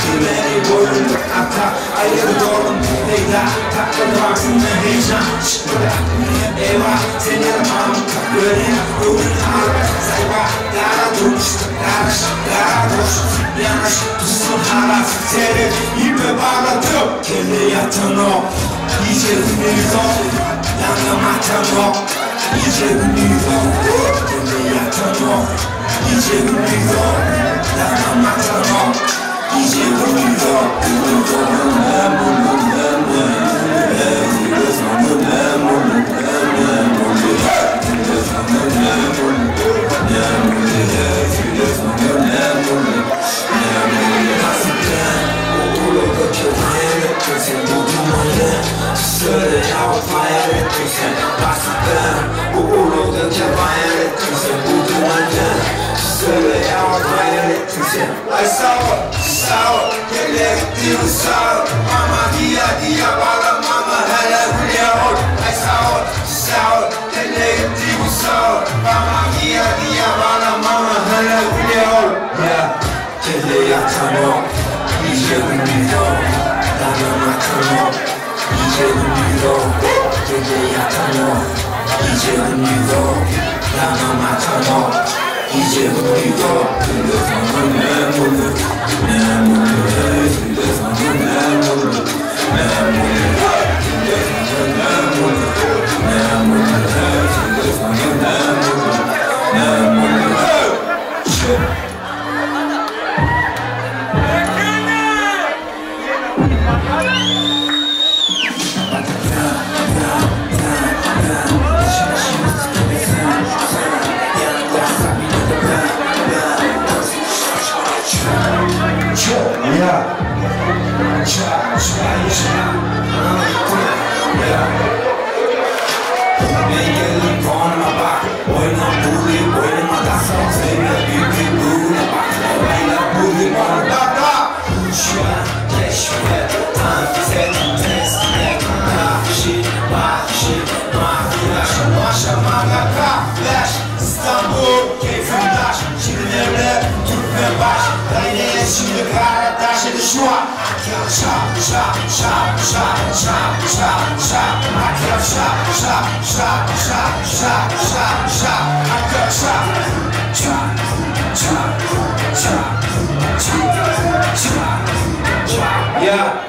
Bilmeni boyun ata Ayrı doğrum Leyla Takla baksın heyecan Çıkmadı Eyvah Seni yaramam Böyle Bugün ağır Sayba Dara durmuş Daraş Dara duruş Yanaş Tutsun hala Seni ipe bağladım Kelle yatan o Gece gündüz o Yanım atan o Gece gündüz o Kelle yatan o Gece gündüz o Yanım atan o Gece gündüz o Ay sağ ol, sağ ol, kelle gitti sağ ol Mama dia dia bala mama hele gülye ol Ay sağ ol, sağ ol, kelle gitti sağ ol Mama dia dia bala mama hele gülye ol Ya, kelle yatan o, gece gündüz o Yanım atan o, gece gündüz o Kelle yatan o, gece gündüz o Yanım atan o, gece gündüz o Yeah.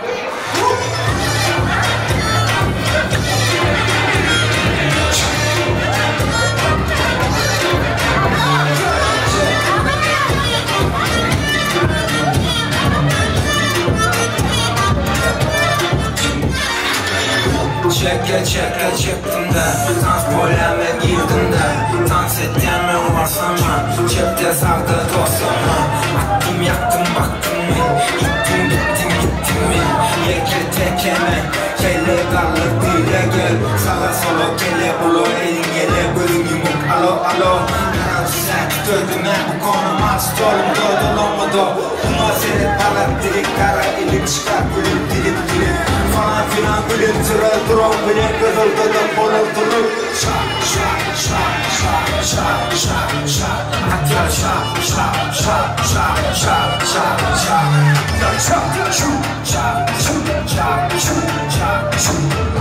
Çeke çeke çıktım da Dans poleme girdim de Dans ettiğime varsam Cepte sağda dostum Attım yaktım baktım mı Gittim gittim gittim mi Yeke tekeme Kelle kalır dile gel Sağa sola kelle bulo Elin yele bölün yumuk alo alo Karan sen döndüm bu konu Stolum dodo olmadı Buna seni palat dilik kara ilik çıkar gülüp dilip dilip Falan filan gülüp tırıl drone bile kızıl dadım bolur durur Şa şa şa şa şa şa şa Atya şa şa şa şa şa şa şa Atya şa şu şa şu şa şu şa şu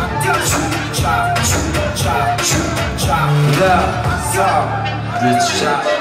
Atya şu şa şu şa şu şa Ya sağ Şa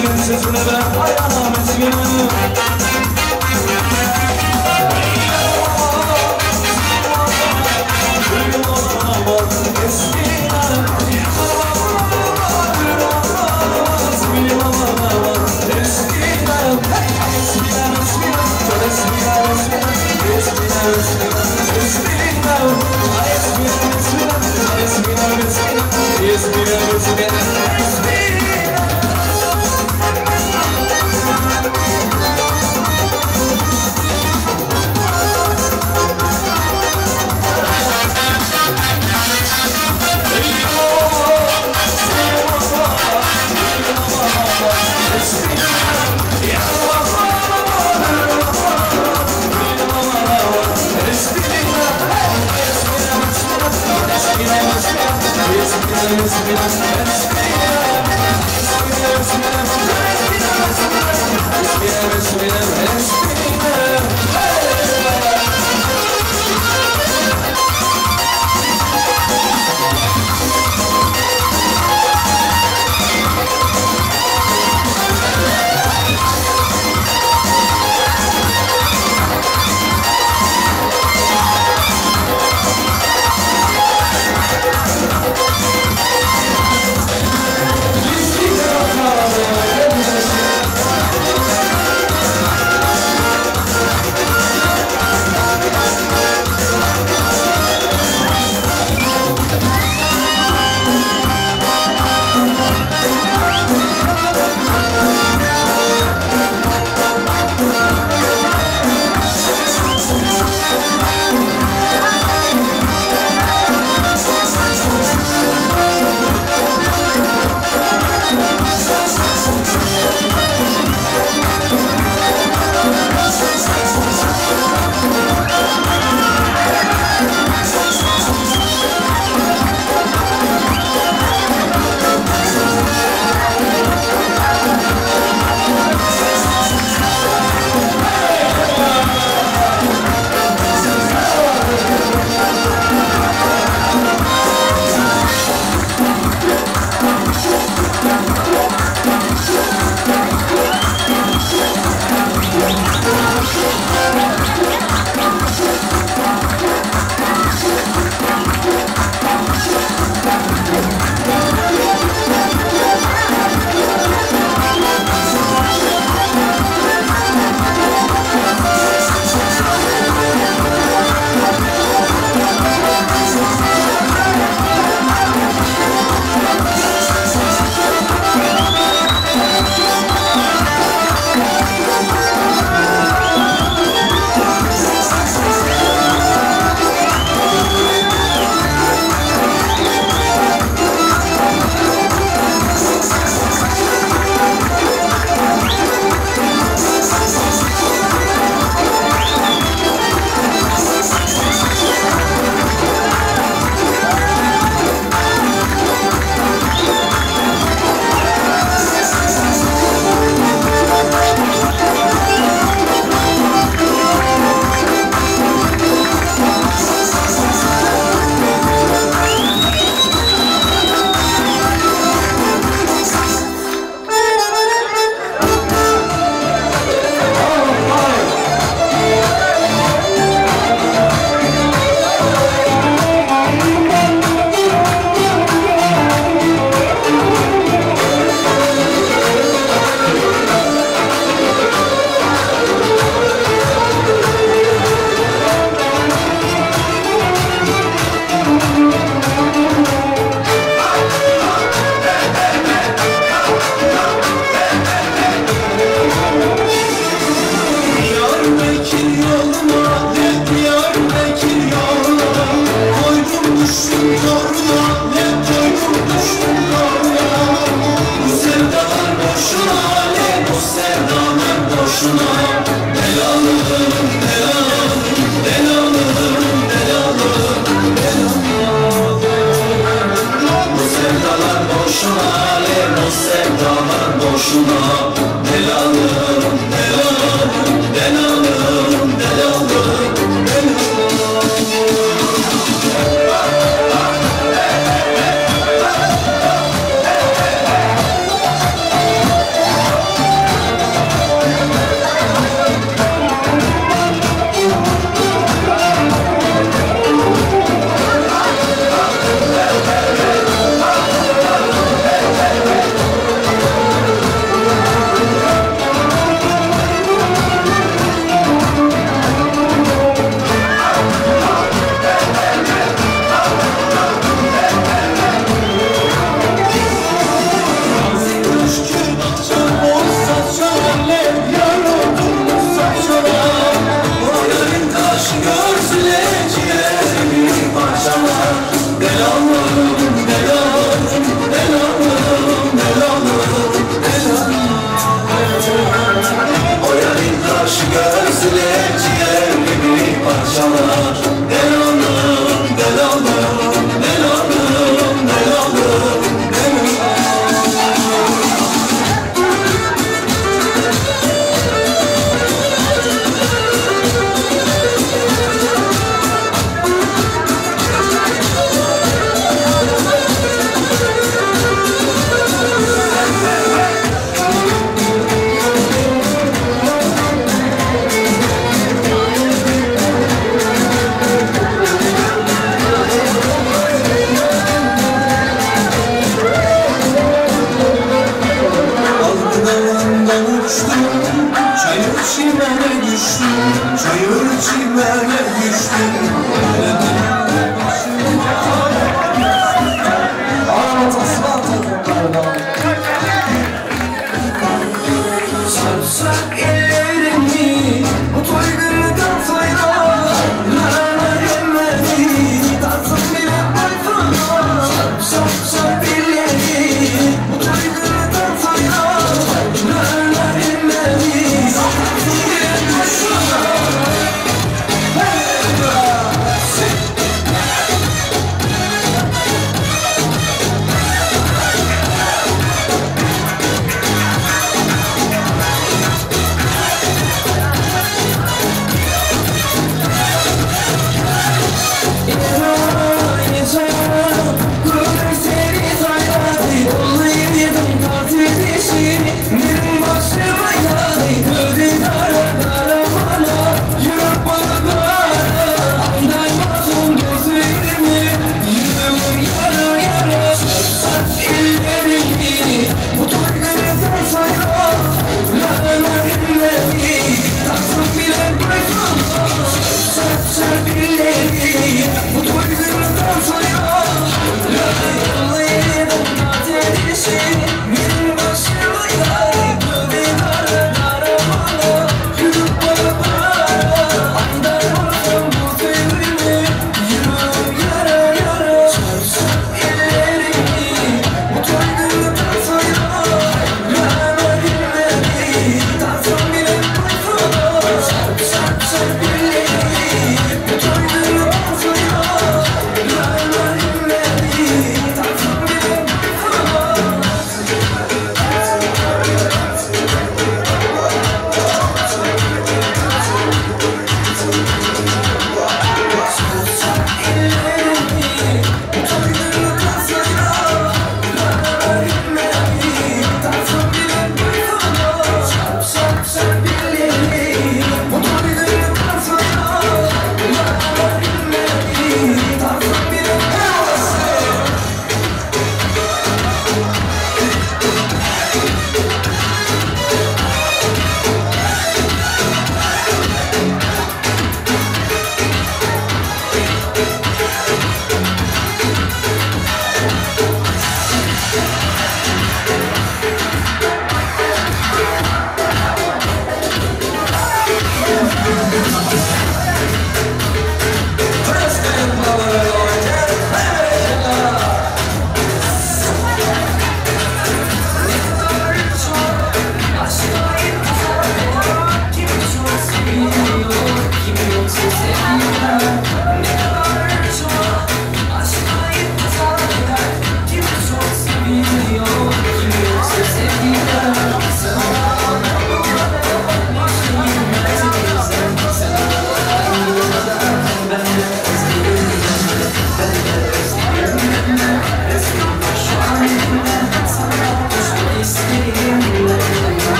Esminin sözüne ben hayranım esminem.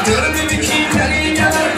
Gördüm ki beni yanar.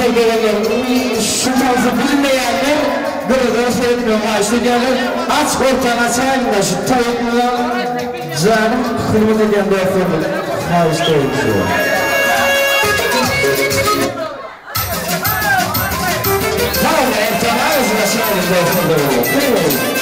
Dostlar doganlar şu tansy bilmeýänler gyradan seretmegi haýyşt edýärler. Aç ortany açaýyňda şu toý janym hyzmat edýän dostlarymyz haýyşt edýär. Tamam ortany azajyk açaýyň dostlar doganlar.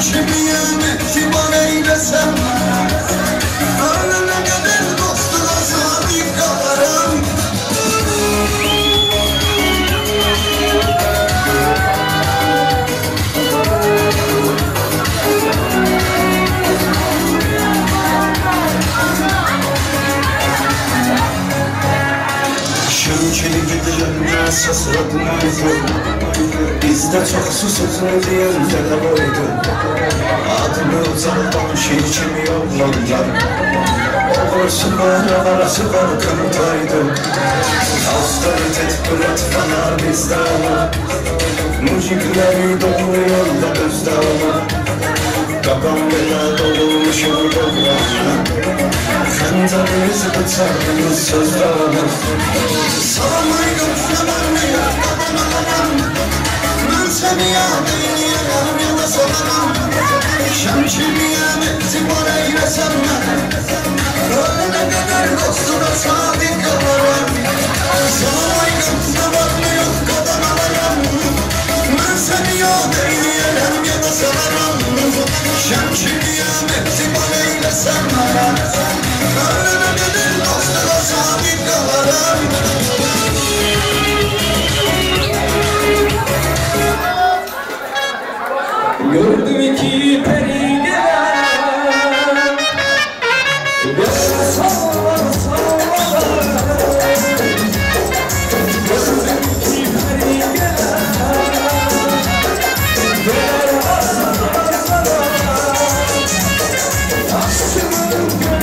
Şemşimiyem itibar eylesem Ölene kadar dostuna sadık kalarım. Şemşini gidilenler sasratmaydı. Bizde çok susuz diyenlere koydu. Adını uzaktan şirkimi yollanlar. Olursun bana arası korkuntaydı. Avtoritet bırat falan bizde ama. Müzikleri doğru yolda özde ama. Kafam bela dolmuş yolda. Xəncərimiz bıçağımız sözdə ama. Salam aleyküm, ne var ne yok, babam. Ben seni ya eyleyemem ya da salamam. Şemşiriyem itibar eylesem ben. Ölene kadar dostuna sadık kalarım. Salam aleyküm, ne var ne yok, kadam alamam. Ben seni ya eyleyemem ya da salamam. Şemşiriyem itibar eylesem ben. Ölene kadar dostuna sadık kalarım. Gördüm iki peri gelen, sallar sallar. Gördüm iki peri gelen, sallar sallar. Aşkımın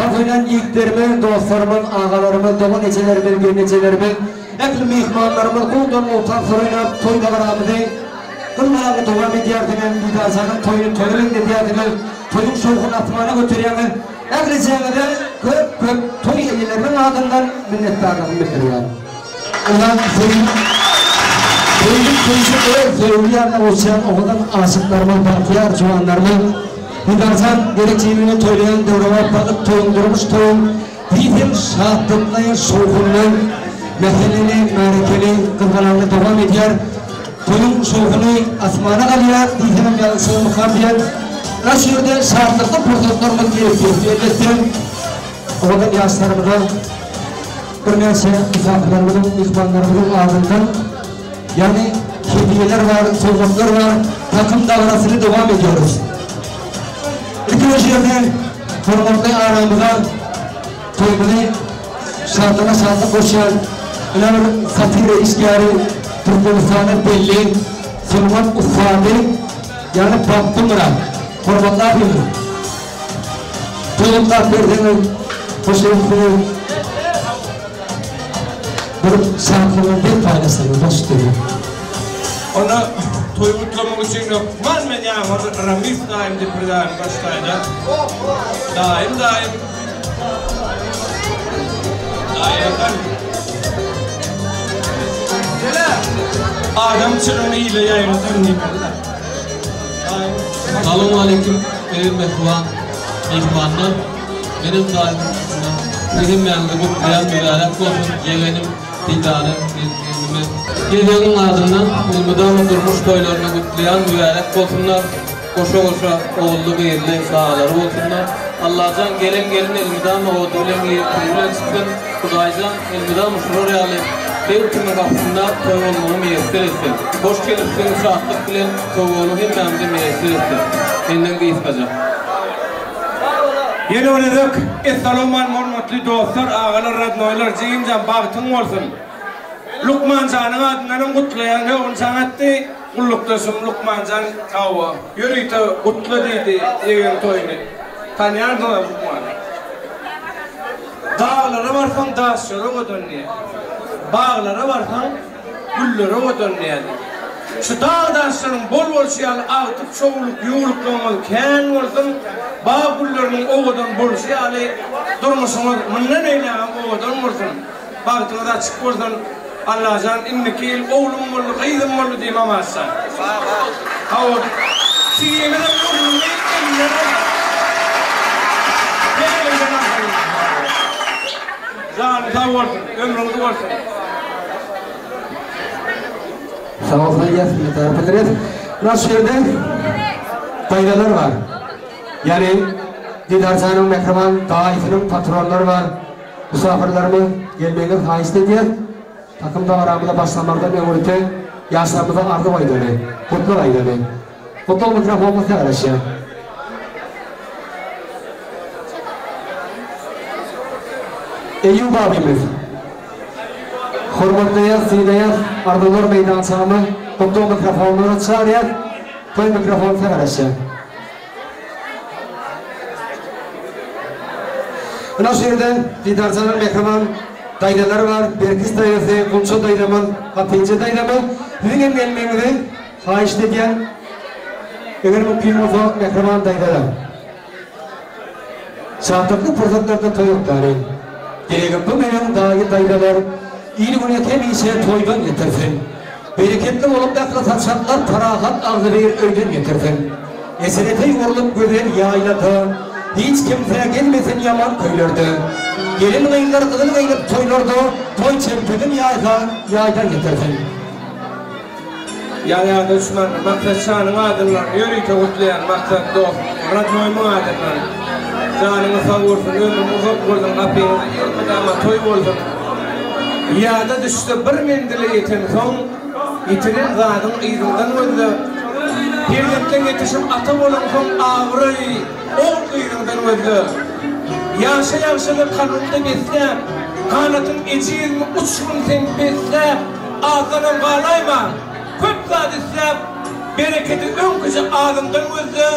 Tans oýnan ýigitlerimiz, dostlarymyz, agalarymyz, dogan ejelerimiz, gelnejelerimiz, ähli myhmanlarymyz gowudan-gowy tanslar oýnap, toý dabaramyzy gyzgalaňly dowam edýärsiňiz, Didarjanyň toýuny toýa meňzedýärsiňiz, toýuň şowhuny asmana göterýäňiz. Ählijeňize köp-köp toý eýeleriniň adyndan minnetdarlygymy bildirýän. Ynha, söýgüň söýgüň köýşi öz söýgüli ýaryna gowuşýan owadan aşyklarymyz, bagtyýar juwanlarymyz Didarjan gelejegini toýlaýan döwrebap bagyt toýuň, durmuş toýuň diýseň şatlykly, şowhunly, mäheleli, märekeli, gyzgalaňly dowam edýär. Toýuň şowhuny asmana galýar diýsemem ýalňyşlygymykam diýen. Ynha şu ýerde şatlykly pursatlarymyz gelip ýetdi. Elbetde, owadan ýaşlarymyza birnäçe mysapyrlarymyzyň, myhmanlarymyzyň adyndan, ýagny hediýeler bar, sowgatlar bar. Takym dabarasyny dowam edýäris. Ilkinji şu ýerde hormatly aramyza toýumyzy şatlyga şatlyk goşýan ine bir satira işgäri, Türkmenistana belli sungat ussady, ýagny Bagtymyrat. Hormatly abymyz, toý gutlap berseňiz, hoş gelipsiňiz. Bir şatlygyňyzy biz paýlaşsaňyz, hoş geldiňiz. Onda toý gutlamak üçin hökman men ýaňy Ramiz daýym diýip bir daýym başlaýda. Daýym daýym. Daýadan. Adam çyryny ile ýaýradan diýmeli-dä. Daýym. Salowmaleýkim eziz mähriban myhmanlar. Menem daýymyň adyndan sizi hemmäňizi gutlaýan mübärek bolsun ýegenim Didara gelnime. Gezegiň adyndan elmydama durmuş toýlaryny gutlaýan mübärek bolsunlar. Goşa-goşa ogully-gyzly çagalary bolsunlar. Allajan gelen gelin elmydama ody bilen girip küli bilen çyksyn. Hudaýjan elmydama şular ýaly her kimiň gapysynda toý bolmagy miýesser etsin. Hoş gelipsiň şatlyk bilen sowgaly hemmämize miýesser etsin. Menden gysgaça. Ýene bir gezek Essalawman hormatly dostlar agalar radnoýlar jigimjan bagtyň bolsun. Lukmanjanyň adyndanam gutlaýan höwün jaň atdy. Gullukdaşym Lukmanjan hawa, ýörite gutla diýdi ýegen toýuny. Tanýarsyňyz-a Lukmany. Daglara barsaň daşlara owadan diýýär. Baglara barsaň güllere owadan diýýär. Şu dag-daşlaryň bol bolşy ýaly agtyk çowluk ýuwluklaryňyz kän bolsun, bag gülleriniň owadan bolşy ýaly durmuşyňyz mundan beýlägem owadan bolsun. Bagtyňyz açyk bolsun Allajan indiki ýyl oglum boldy gyzym boldy diý mamaşjan. Hawa Sigimizem ogluny elinden alsak her elden alsak Jany sag bolsun ömrüňiz bolsun. Sag bolsun aýdýas minnetdar bildirýäs. Muna şu ýerde daýzalar bar. Ýagny Didarjanyň mähriban daýysynyň patronlary bar. Mysapyrlarymyz gelmegiňizi haýyşt edýäs. Takym dabaramyza başlamazdan öňürti ýaşlarymyza arzuw aýdaly, gutlag aýdaly. Gutlag mikrofon size garaşýar. Eýýup abymyz. Hormatlaýas, sylaýas, arzuwlar meýdançamyz gutlag mikrofonlara çagyrýas. Toý mikrofon size garaşýar. Ynha şu ýerde Didarjanyň mähriban daýzalary bar, Berkis daýzasy, Gunça daýzamyz, Hatyja daýzamyz. Siziň hem gelmegiňizi haýyşt edýän. Eger mümkin bolsa, mähriban daýzalar. Şatlykly pursatlarda toý gutlalyň. Dilegim bu meniň daýy-daýzalar, il-güne hemişe toýdan getirsin. Bereketli bolup ähli saçaklar parahat agzybir öýden getirsin. Eserete ýugrulyp gözel ýaýlada, hiç kimse gelmesin ýaman köýlerde. Gelin-gyzlar gyzyl geýnip toýlarda, toý çelpegin ýaýsa ýaýdan getirsin. Ýaýa duşman Maksat şanyň adyndan ýörite gutlaýan Maksat dost radnoýmyň adyndan janyňyz sag bolsun ömrüň uzak bolsun gapyňyz elmydama toý bolsun Ýada düşse bir menzile ýetensoň ýitiren zadyň yzyndan gözle Perzentleň ýetişip ata bolansoň abraý ogul gyzyňdan gözle Ýaşa ýagşylyk kalbyňda besläp ganatyň ejizmi uçgun sen besläp Azdanam galaýma, köp zat isläp, Berekedi öňküje azyňdan gözle,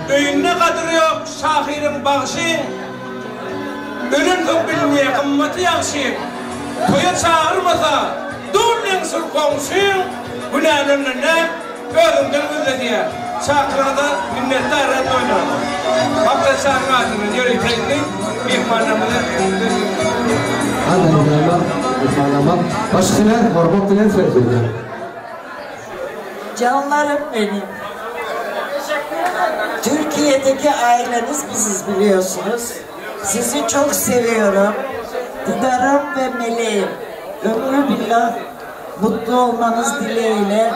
Öýünde gadyry ýok şahyryň, bagşyň, Ölensoň bilinýär gymmaty ýagşyň. Toýa çagyrmasa, dur şul goňşyň, Günälerine näm, özüňden gözle diýýär. Çakylygyňyza minnetdar radnoýlarym. Maksat şanyň adyndan ýörite indi myhmanlarymyza söz berýän. Adamlarymyza, myhmanlaryma baş üstüne hormat bilen söz berýän. Canlarım benim. Türkiye'deki aileniz biziz biliyorsunuz. Sizi çok seviyorum. Didarım ve meleğim. Ömrü billah mutlu olmanız dileğiyle.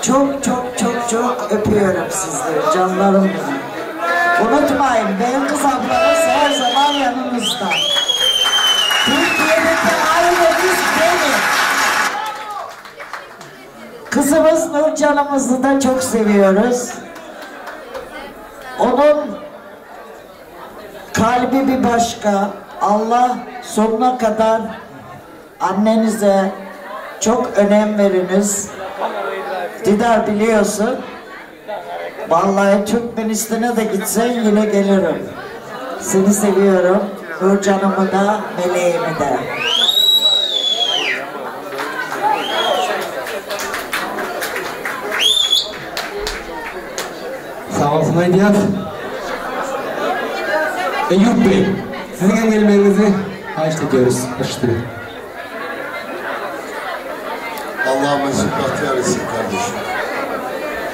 Çok çok çok çok öpüyorum sizleri canlarım benim. Unutmayın benim kız ablanız her zaman yanınızda. Türkiye'deki ailemiz benim. Kızımız Nurcan'ımızı da çok seviyoruz. Onun kalbi bir başka. Allah sonuna kadar annenize çok önem veriniz. Didar biliyorsun. Vallahi Türkmenistan'a da gitsen yine gelirim. Seni seviyorum. Nurcan'ımı da, meleğimi de. Sag bolsun aýdýas. Eýýup beý, siziň hem gelmegiňizi haýyşt edýäris baş üstüne. Allah mesut bahtiyar etsin kardeşim.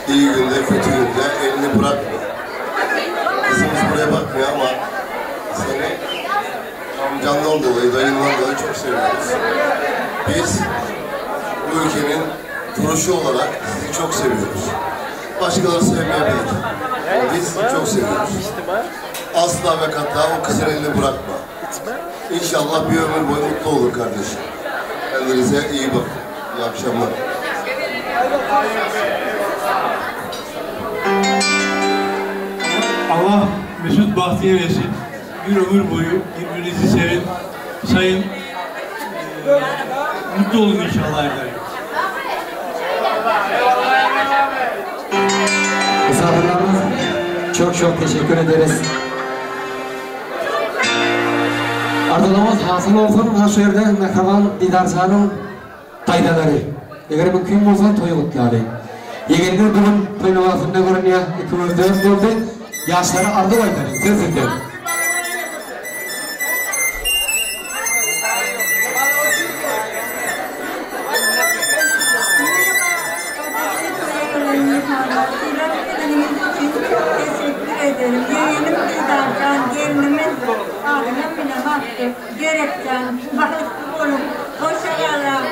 İyi günde kötü günde elini bırakma. Kızımız buraya bakmıyor ama seni amcandan dolayı, dayından dolayı çok seviyoruz. Biz bu ülkenin duruşu olarak sizi çok seviyoruz. Başkaları sevmeyebilir. Biz çok seviyoruz. Asla ve kata o kızın elini bırakma. İnşallah bir ömür boyu mutlu olur kardeşim. Kendinize iyi bakın. İyi akşamlar. Allah mesut bahtiyar etsin. Bir ömür boyu birbirinizi sevin, sayın, e, mutlu olun inşallah efendim. Misafirlerimiz çok çok teşekkür ederiz. Arzuwlarymyz hasyl bolsun, mına şu ýerde mähriban Didarjanyň daýzalary. Eger mümkin bolsa toýy gutlaly. Ýegenler bu gün toý lybasynda görünýär, 2004 boldy. Ýaşlara arzuw aýdalyň, söz sizden. Ederim. Yeğenim Didarjan, gelinimiz Adem bile baktı. Gerekten bahtlı olun. Hoşça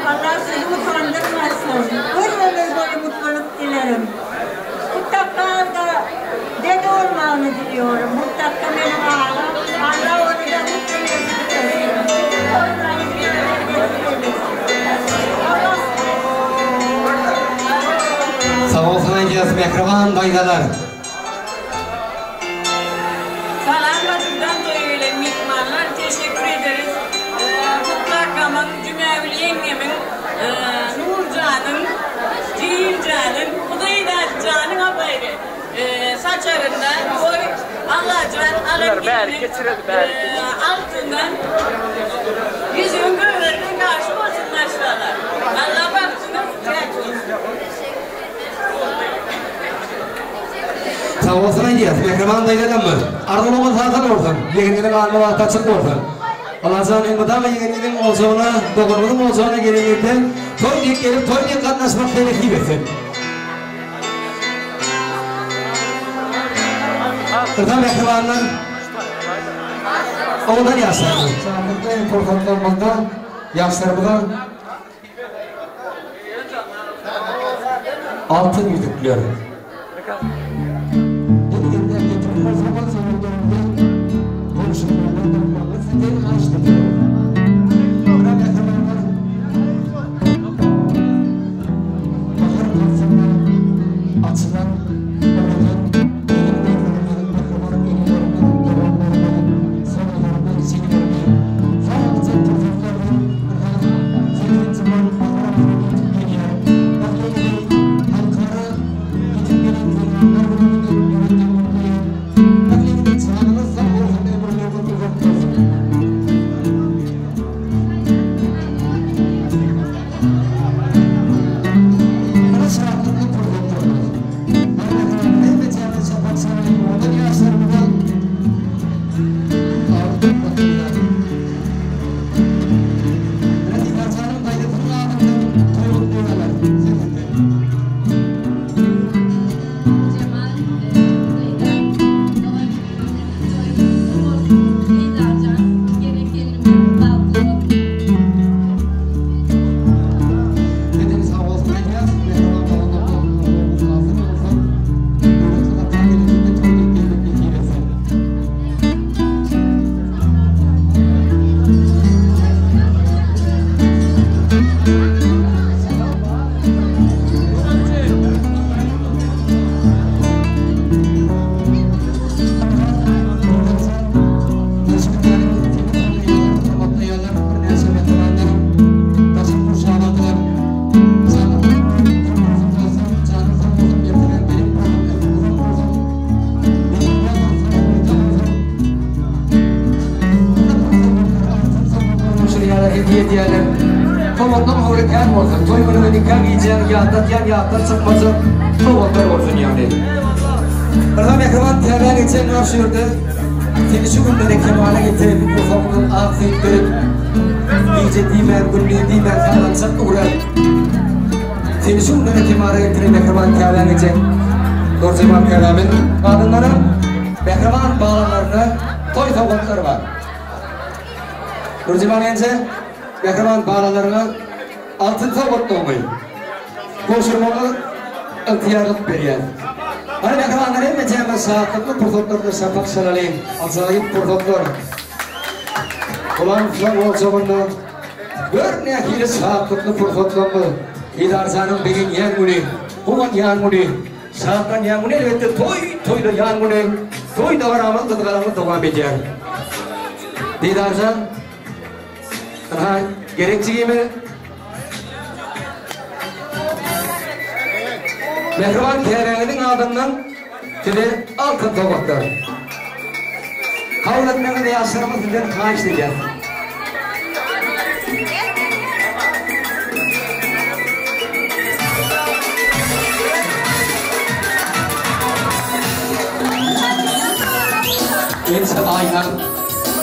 Allah sizi utandırmasın. Bir ömür boyu mutluluk dilerim. Mutlaka da dede olmanı diliyorum. Mutlaka benim ağlam. Allah onu da mutlu mesut etsin. Bütün torunlarınızı bir araya getirin. Allah Sag bolsun aýdýas mähriban daýzalar. Salam Batyrdan toýa gelen myhmanlar teşekkür ederim. kakamyň, Jümägül ýeňňemiň, Nurjanyň, Jiljanyň, Hudaýdad janyň abaýry saçagynda goý Allajan alan gelniň altyndan ýüzüň gögergin gaşy bolsun maşgala. Alla bagtyňyz täç bolsun. Sag bolsun aýdýas, mähriban daýzalarymyz. Arzuwlaryňyz hasyl bolsun, ýegeniňiziň alny bagty açyk bolsun. Allajan elmydama ýegeniňiziň ojagyna, doganyňyzyň ojagyna geleniňizde toý diýip gelip, toý diýip gatnaşmak size nesip etsin. Yrza mähribanlar, owadan ýaşlarymyz. Şatlykly pursatlarymyzda ýaşlarymyza Altyn ýüzükler. Hediye edýärler. Sowgatlaryň höwri kän bolsun. Toý günüňe nika gijäňi ýatlatýan ýatdan çykmajak sowgatlar bolsun ýagny. Yrza mähriban täzä geçen ýaş ýerde seni şu günlere kemala getiren gursagyňdan ak süýt berip, gije diýmän, gündiz diýmän sallançak öwren. Seni şu günlere kemala getiren mähriban täzä geçen Nurjemal käbämiz adyndanam mähriban balalaryna toý sowgatlary bar. Nurjemal enje, mähriban balalaryňa altyn sowgatlygyňy gowşurmaga ygtyýarlyk berýän. Hany mähribanlar hemmejämiz şatlykly pursatlarda şapak çalalyň, ajaýyp pursatlar. Bulan şol oljagynda gör nähili şatlykly pursatlarymyz. Didarjanyň begenýän güni, guwanýan güni, şatlanýan güni elbetde toý toýlaýan güni, toý dabaramyz gyzgalaňly dowam edýär. Didarjan, ynha gerek jigime. Mähriban käbäňiziň adyndan size altyn sowgatlar. Kabul etmegiňizi ýaşlarymyz sizden haýyşt edýär. Ençe aýlap,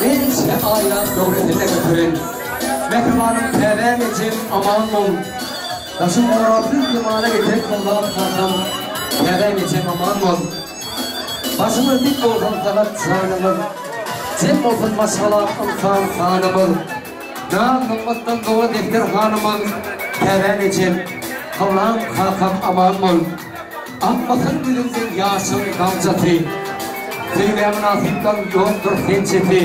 ençe aýlap göwresinde göteren mähribanym käbäm ejem aman bol. Daşym gorap düz kemala getiren Kullap kakam käbäm ejem aman bol. Başymyz dik bolsun sagat janymyz, Jem bolsun maşgala ynsan sanymyz. Naz-nygmatdan doly desterhanymyz käbäm ejem, Kullap kakam aman bol. Akmasyn ýüzüňden ýaşyň damjasy, Söýgä mynasypdan ýokdur sençesi.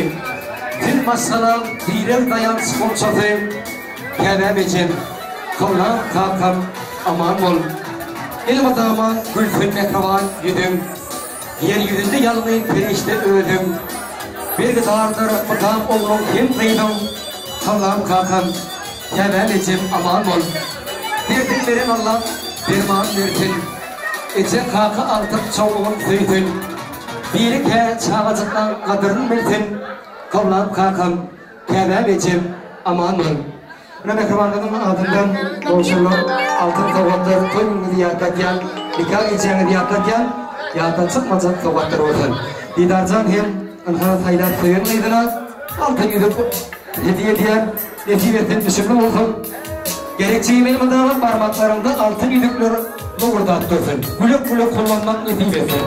Siz maşgalaň direg daýanç golçasy, Käbäm ejem, kyblam kakam aman bol. Elmydama gülsün mähriban ýüzüň, Ýer ýüzünde ýalňyz perişde özüň. Bergidardyr mydam ogluň hem gyzyň. Hallam kakam, Käbäm ejem aman bol. Derdin beren Allam derman bersin. Eje kaka agtyk çowlugyn söýsün. Biri kä çagajyklaň gadyryn bilsin. Hallam kakam, Käbäm ejem aman bol. Mine mähribanlaryň adyndan gowşurylan altyn sowgatlar toý günüňizi ýatladýan, nika gijäňizi ýatladýan, ýatdan çykmajak sowgatlar bolsun. Didarjan hem ynha saýlap söýen gyzyna altyn ýüzük hedýe edýär. Nesip etsin düşümli bolsun. Gerekçe elmydama barmaklaryňda altyn ýüzükler lowurdap dursun. Gülek-gülek kullanmak nesip etsin.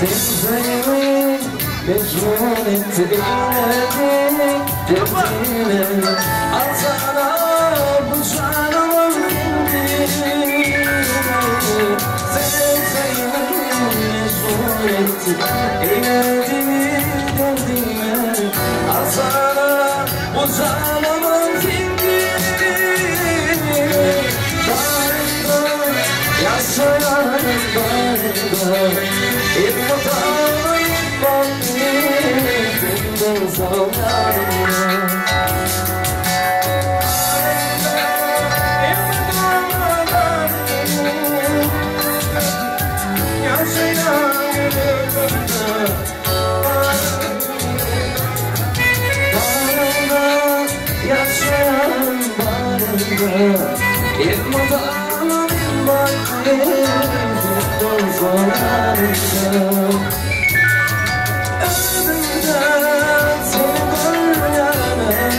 Sen söýgi mejnun etdi eýledi derdine. Al sana bu janymyň derdini. Sen söýgi mejnun etdi eýledi derdine. Al sana bu janymyň derdini. Bağrımda yaşayanım bağrımda. Elmudama senden sağ Yaşayan bağrımda Elmudama senden sağ Ömrümden seni görmeyen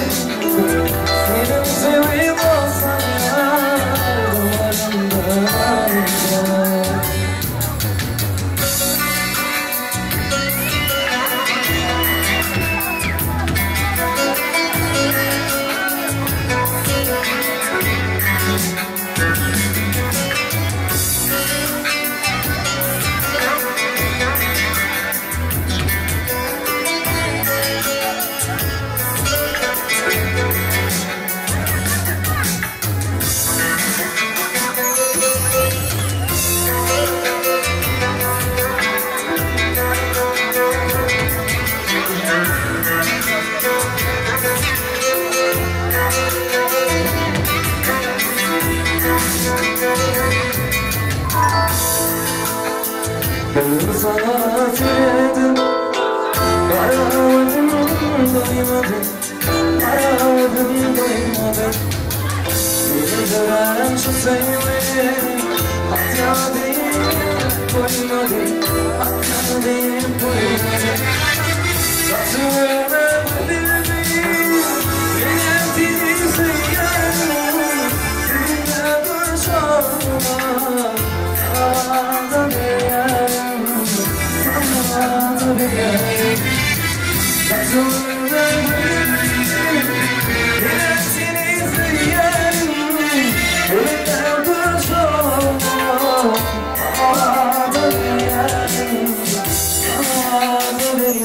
Senin sevim olsam yardım. Ben sana dedim, aradım doymadım, aradım doymadım. Seni gören şu sevgi, hatta değil doymadım, hatta değil doymadım. Satırım bildiğim, benim sevgilim, dünya duruşuma. Sana bir sana bir Sana bir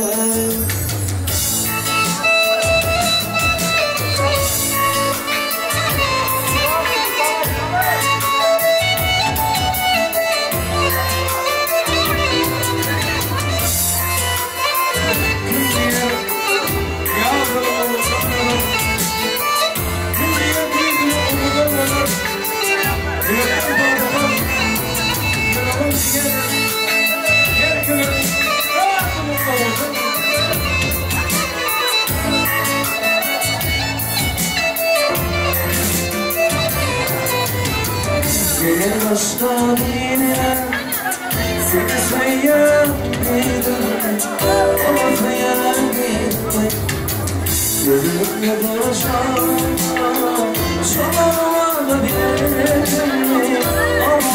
Senin başka birine seni söylemedim, ama söylemedim. Gözümle konuşmam, şolamam bildim, ama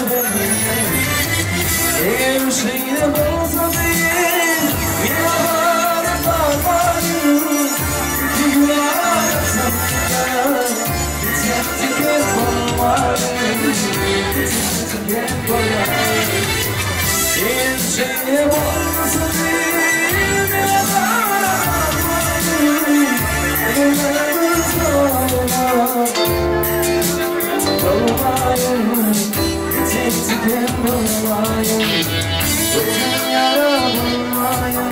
bildim. Eğer şeyde olsa değil, bir haber kalmayın. İki gün arasında tek tek olmayın. Tek olmayın. Eğer şeyde olsa değil, bir haber kalmayın. Olmayın. Tek tek olmayın. Bütün yaram olmayın.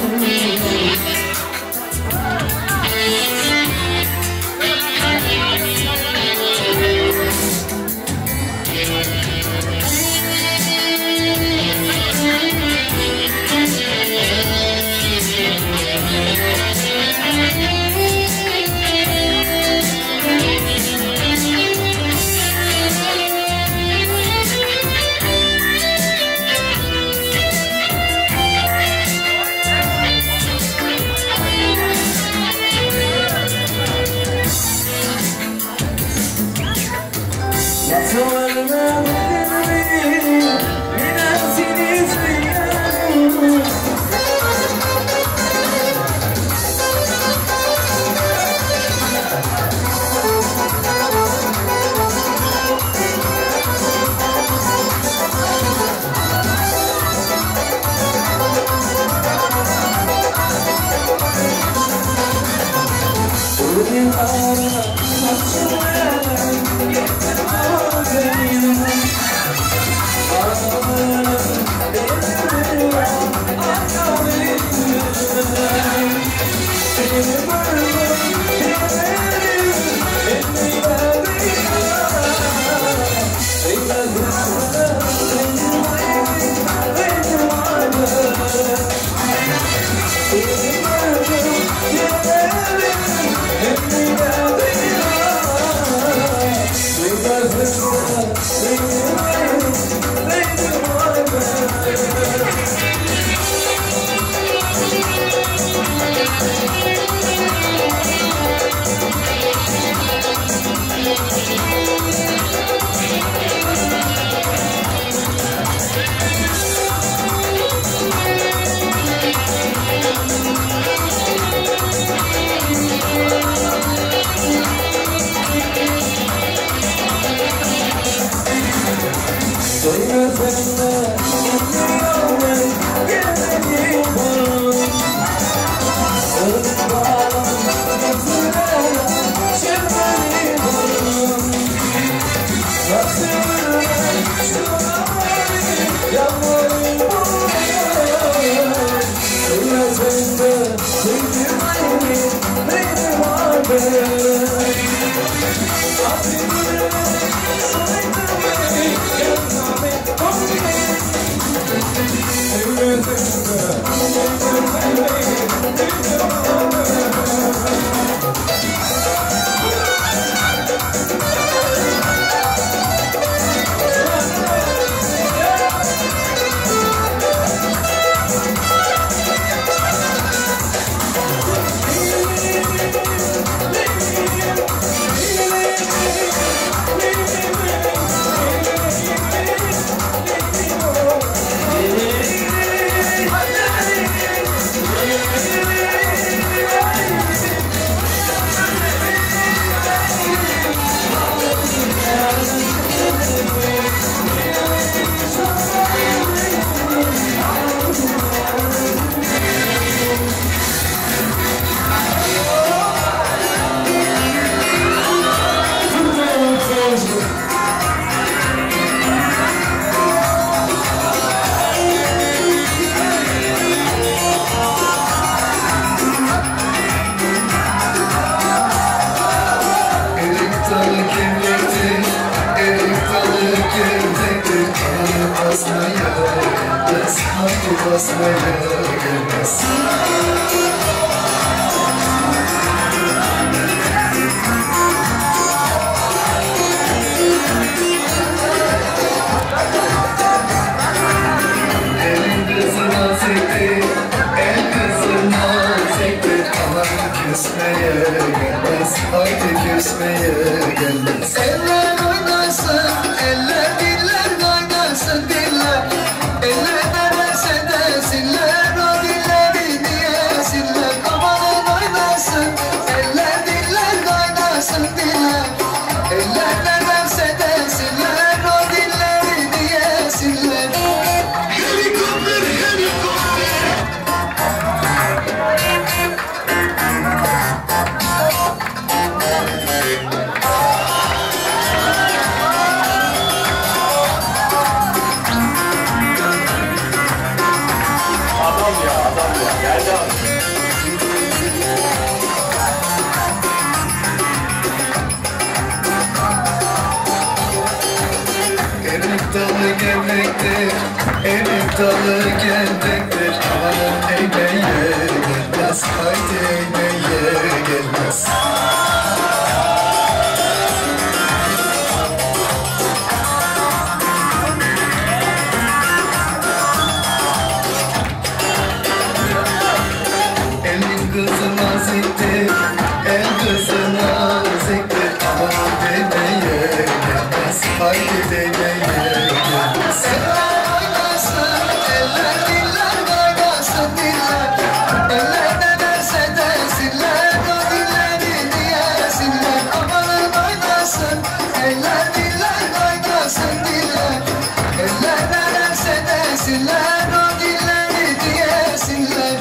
Eller o dilleri diyesinler.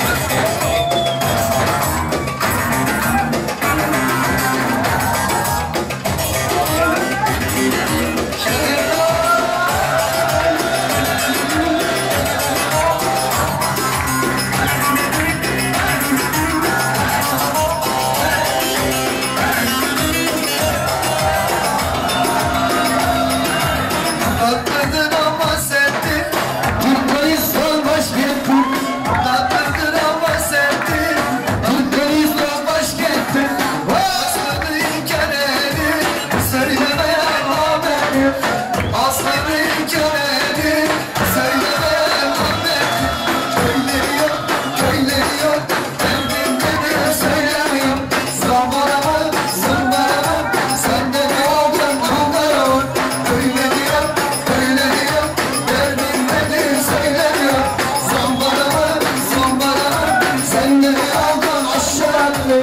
Şimdi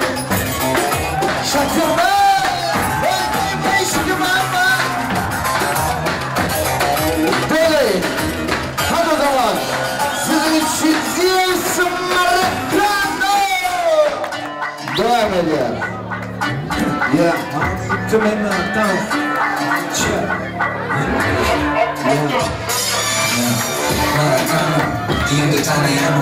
Şakir'de Böyle. Hadi o zaman. Sizin için Ziyes'in Devam ediyor. Yeah, to make my dance. Diýende tanaýan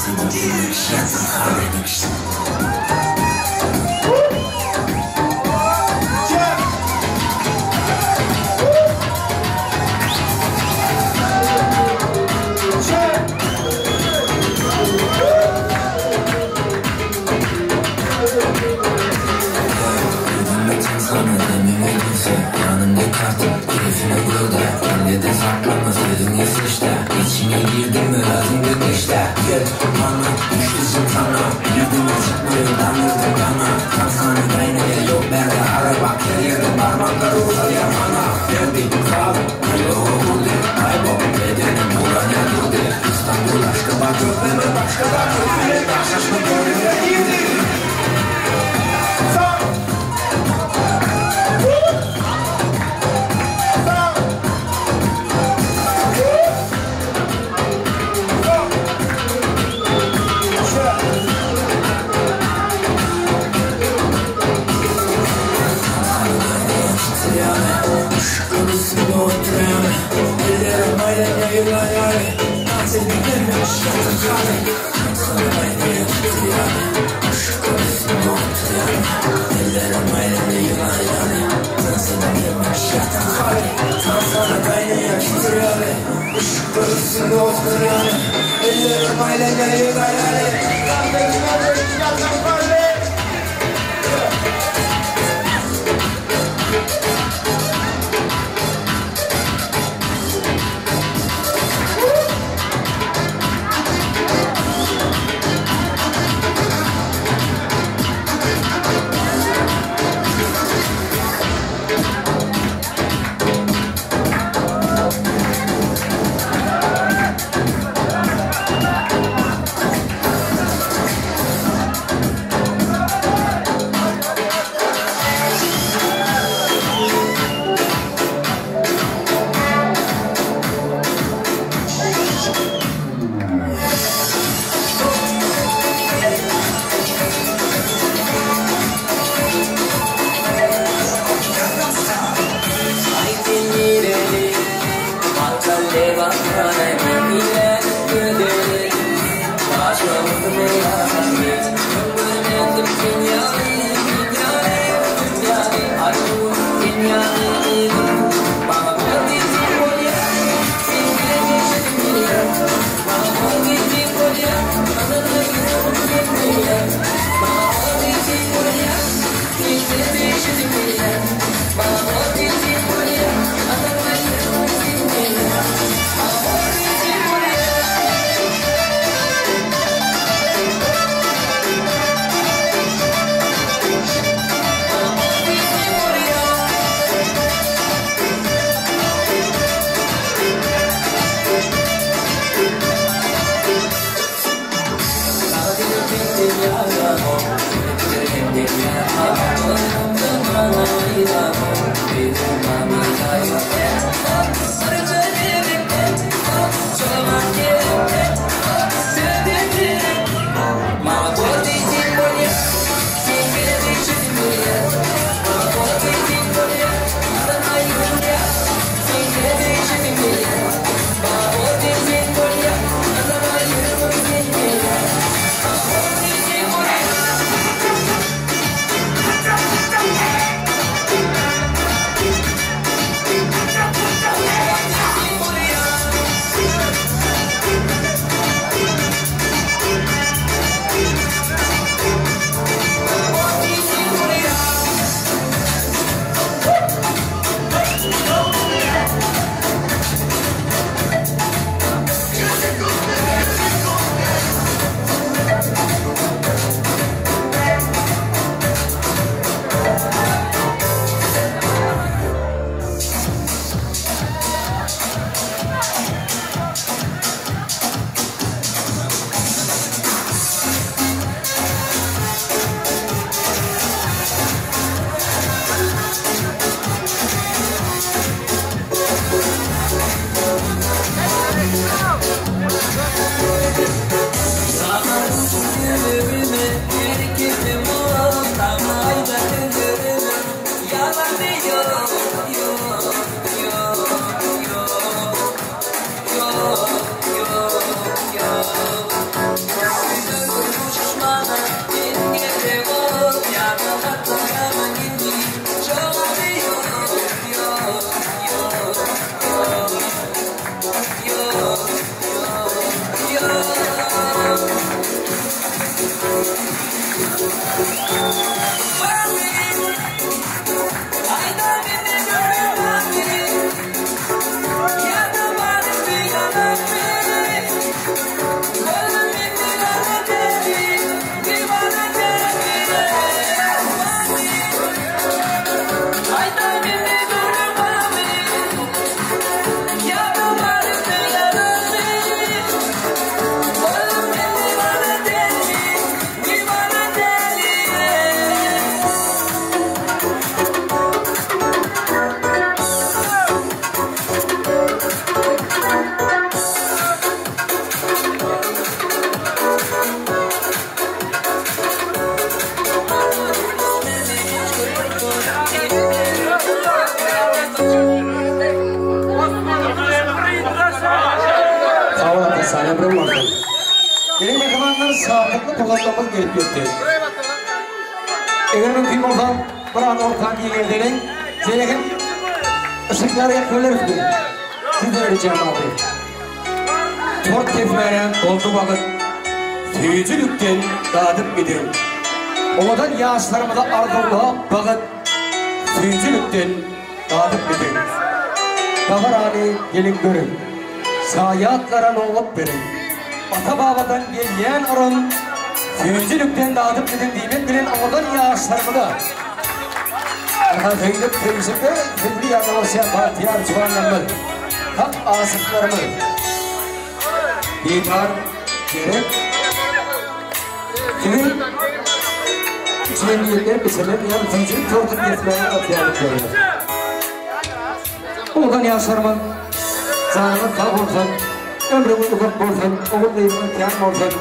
Yeah. şatlykly pursatlarymyz gelip ýetdi. Eger mümkin bolsa, biraz orta giňeldeliň. Şeýle hem yşyklary ýakyp bilerismi? Sizden rejam abi. Tort kesmäne boldy wagyt, Süýjülikden dadyp gidiň. Owadan ýaşlarymyza arzuwlap bagyt, Süýjülikden dadyp gidiň. Dabarany geliň görüň, Şaýatlara nobat beriň. Ata-babadan gelýän yrym, Süýjülikden dadyp gidiň diýmek bilen owadan ýaşlarymyza Ynha söýlüp söýüşip öz söýgüli ýaryna gowuşýan bagtyýar juwanlarymyz, hak aşyklarymyz. Didar gerek. Siziň jemgyýetden biçilen ýa süýjülik tortuny kesmäge ygtyýarlyk berýär. Owadan ýaşlarymyz, janyňyz sag bolsun, ömrüňiz uzak bolsun, ogul-gyzyňyz kän bolsun.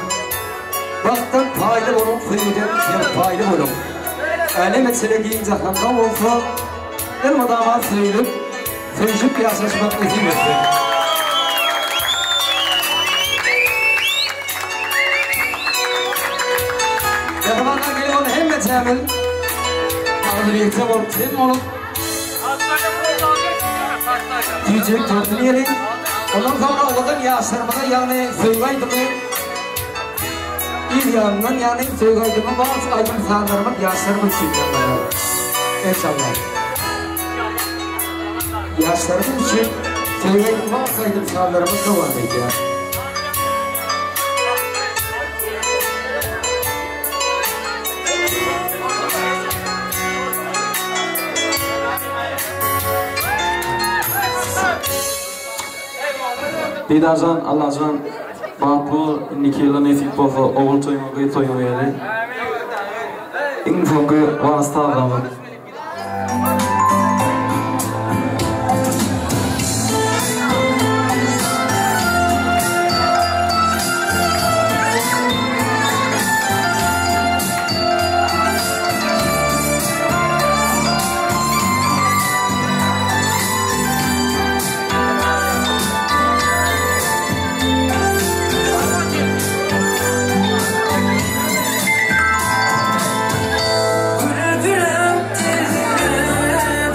Bagtdan paýly boluň, söýgüden serpaýly boluň. Älem içre giň jahanda bolsa, elmydama söýlüp, söýşüp ýaşaşmak nesip etsin. Mähribanlar geliň onda hemmejämiz agzybirje bolup, jem bolup, Süýjülik tortuny iýeliň. Ondan soňra owadan ýaşlarymyza ýagny söýgi aýdymy yz ýanyndan ýagny söýgi aýdymy wals aýdym sazlarymyz ýaşlarymyz üçin ýaňlanar. Enşallah. Ýaşlarymyz üçin söýgi aýdymy wals aýdym sazlarymyz dowam edýär. Didarjan Allajan bagtly bol indiki ýylda nesip bolsa ogul toýuňa gyz toýuňa geli. Iň soňky wals sazlamyz. Gülgülüm dilime.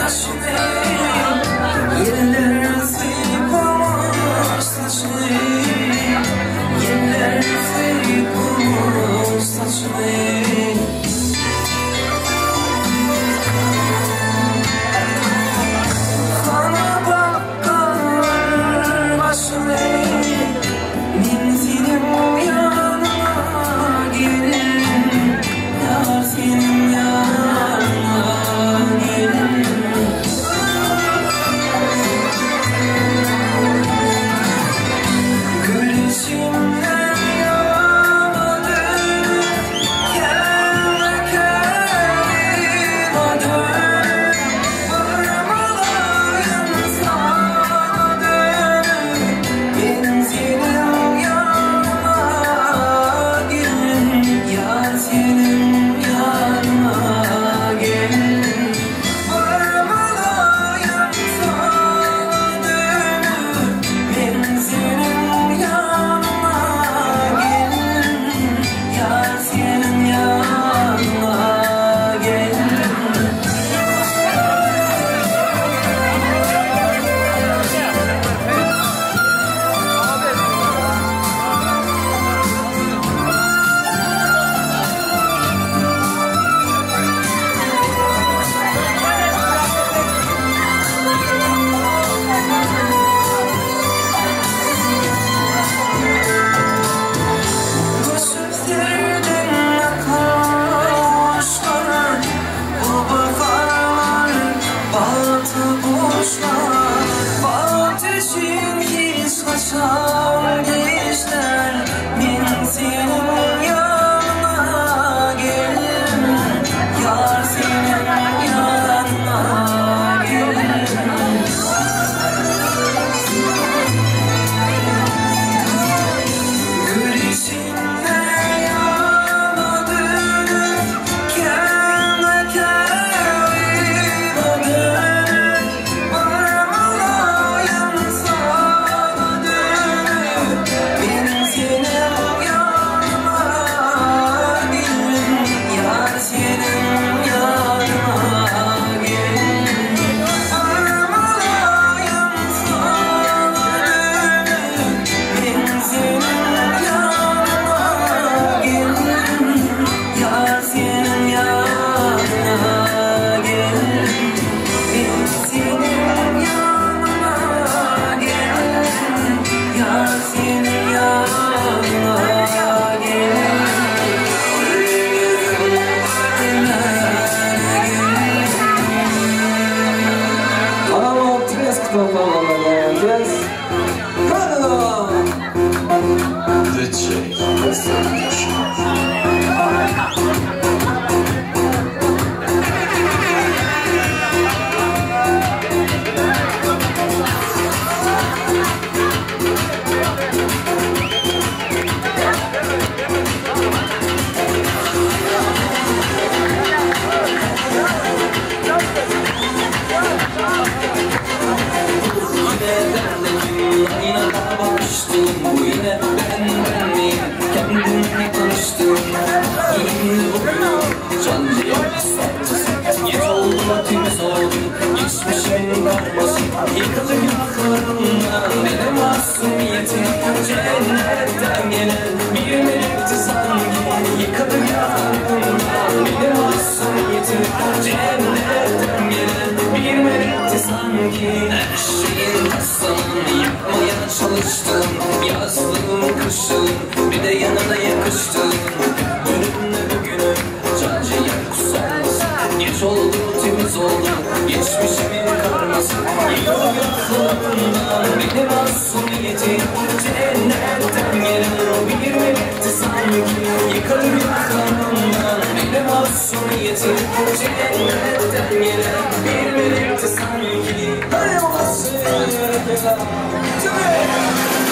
Yıkadı günahlarımdan Beni masumiyetim Cennetten gelen bir melekti sanki Hey olası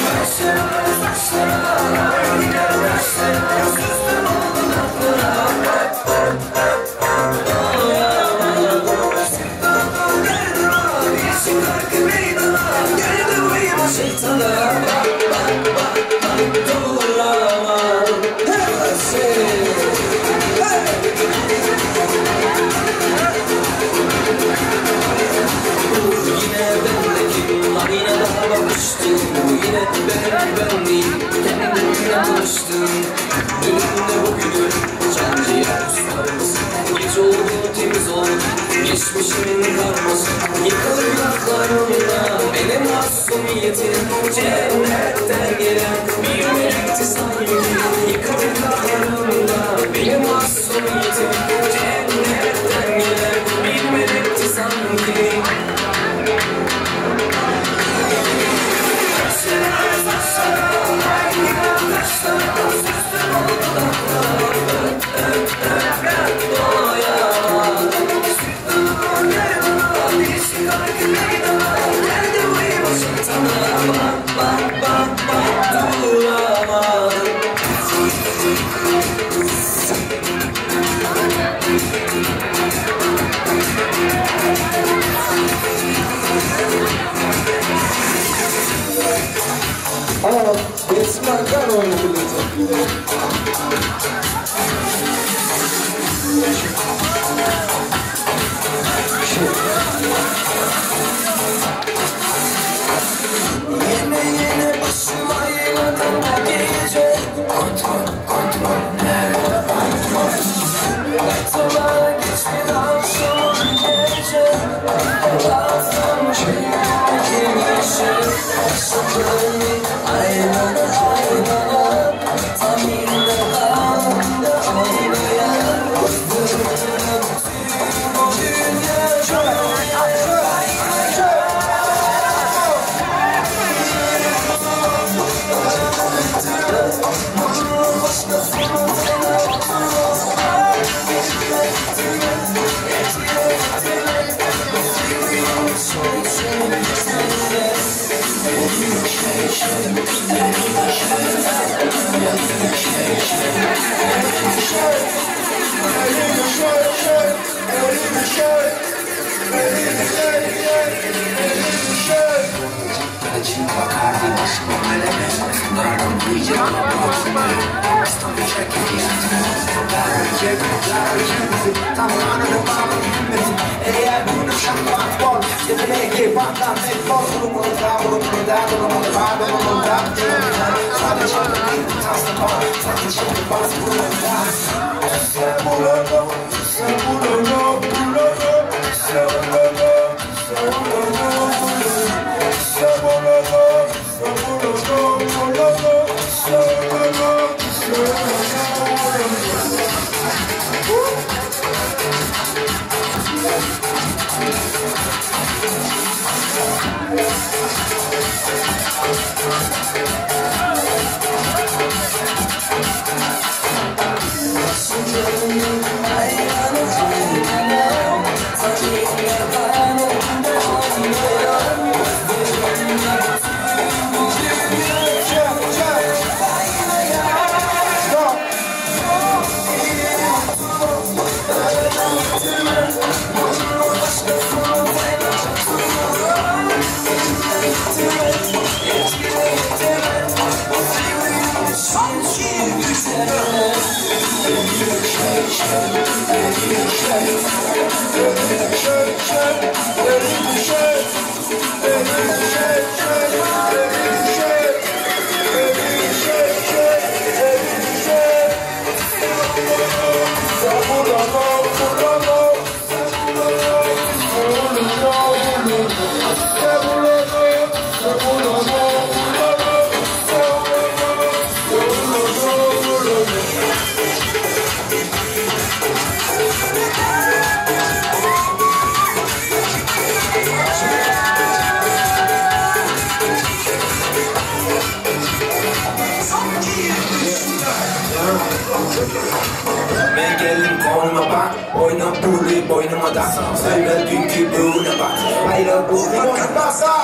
Başlarına saçlarına Gider taşlarına Süzdüm oldun aklına Şeytana bak bak bak bak duramam Yine bendeki aynada bakıştım Yine ben ben değil kendimle tanıştım Dünümle bugünüm can ciğer ustamız Geç oldu temiz oldu geçmişimin karması Yıkılır günahlarımla benim masumiyetim Cennetten gelen bir melekti sanki Yıkılır günahlarımla benim masumiyetim Cennetten gelen bir melekti sanki Allora, smarcare Yine yine başıma yıladım bu gece Kontrol, kontrol, nerede kontrol Aklıma geçmedi akşamın gece Ağzım güneşi Şıklarını aynana aynana Tam yerinde kaldı olmayan Vurdum tüm o dünya Men geldim konuma bak Oýna puly boýnuma dak Söýmez düýnki böwrüne bak Aýra bu basa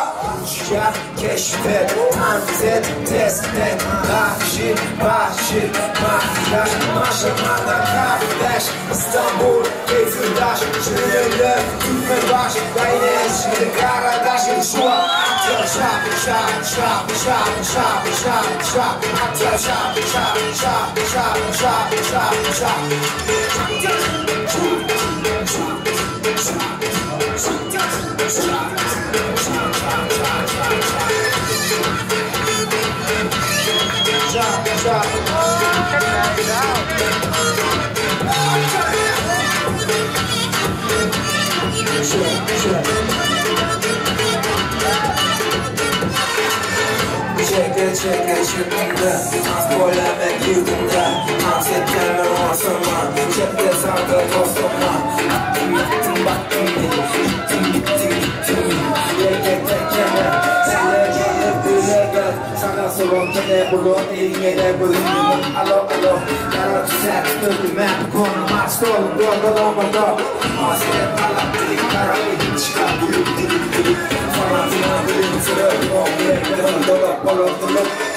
Uçýar keşf et Tans et test et Bagşy başy Makyýaž maşa mana kardaş Istanbul Keýfirdaş Şirinler Türkmenbaş Gaýneşli Garadaş Şu atýar şap şap şap şap şap şap şap atýar şap şap şap şap şap şap şap atýar Çeke çeke çıktım Dans poleme girdim de Dans etkenler olsana Cepte sardı dostuma Attım yattım battım Gittim gittim gittim Yeke tekene Sele gelir güle gel Sana sorun kene bulun Eline bölüm Alo alo Yara tüzel öldüm Konu maç dolu Dolu dolu dolu Mazeret alattı Kara edip çıkar Gülüp gülüp gülüp Falan filan gülüp sırıp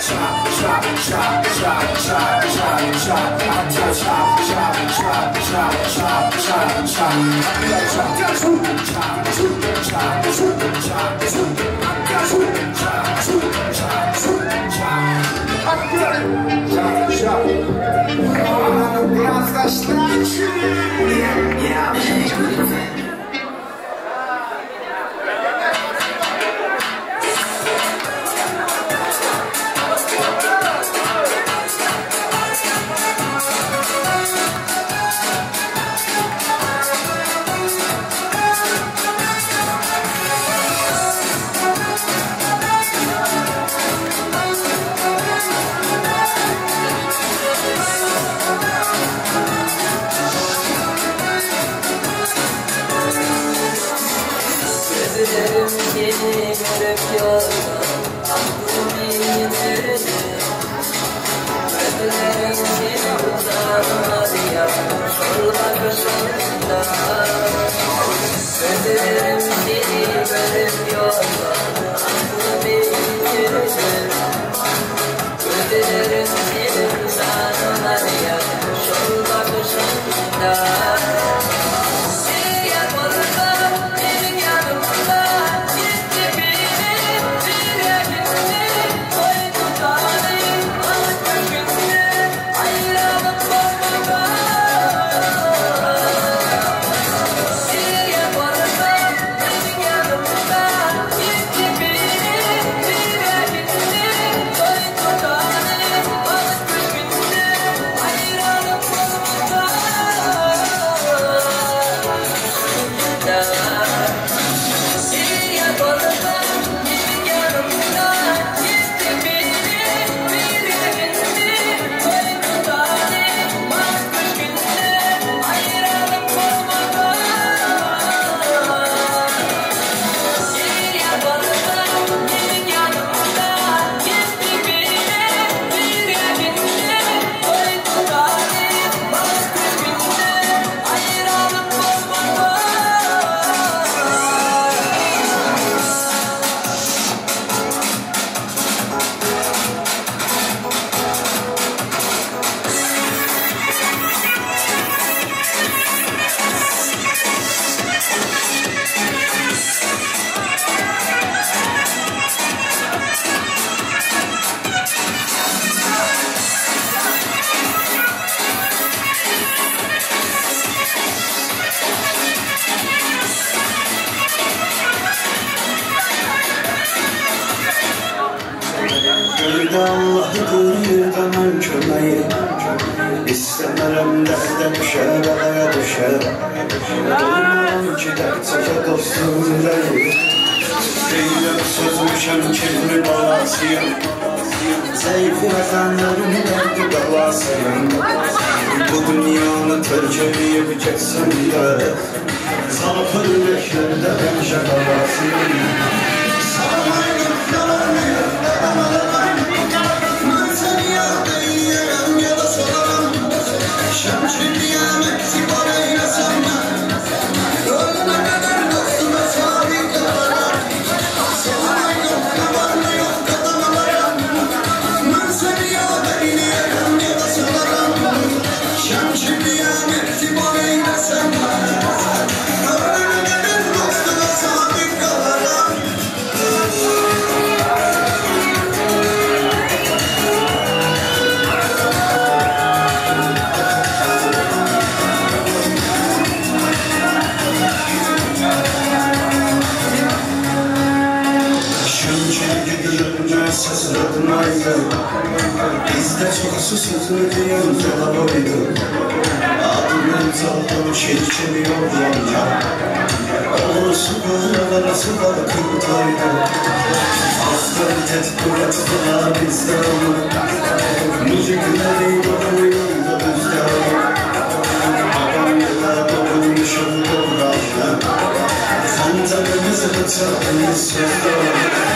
Şap şap şap şap şap şap şap Atya şap şap şap şap şap şap şap Atya şap şap şap şap şap Atya şap şap şap şap Atya şap şap Biraz taşlar Yeah. Gözlerim seni görüp yolda aklım yitirdi. Gözlerim seni uzanmadı ya şol bakışında. Gözlerim seni görüp yolda aklım yitirdi. Gözlerim seni uzanmadı ya şol bakışında. Allah'dır kömeği. İstemerem derde düşer, belaya düşer. Bilmem ki dert çeke dostum değil. Deyirəm sözmüşəm kirli balasıyım. Zeyfi vəzənlərin dərdi bəlasıyım. Bu dünyanı tərk eləyib getsəm də, Zalpı ürəklərdə həmişə qalasıyım. Şemşir tadmaydı Bizde çok susuz diyen yola boydu Adının saldım şirkini yollanca Olursu var, arası var, kırtaydı Aslan tetbir ettiler bizde onu Müzikleri dokuyor da bizde onu Babam yıla dokunmuşum doğraldı Kantarımızı bıçağımız sözde onu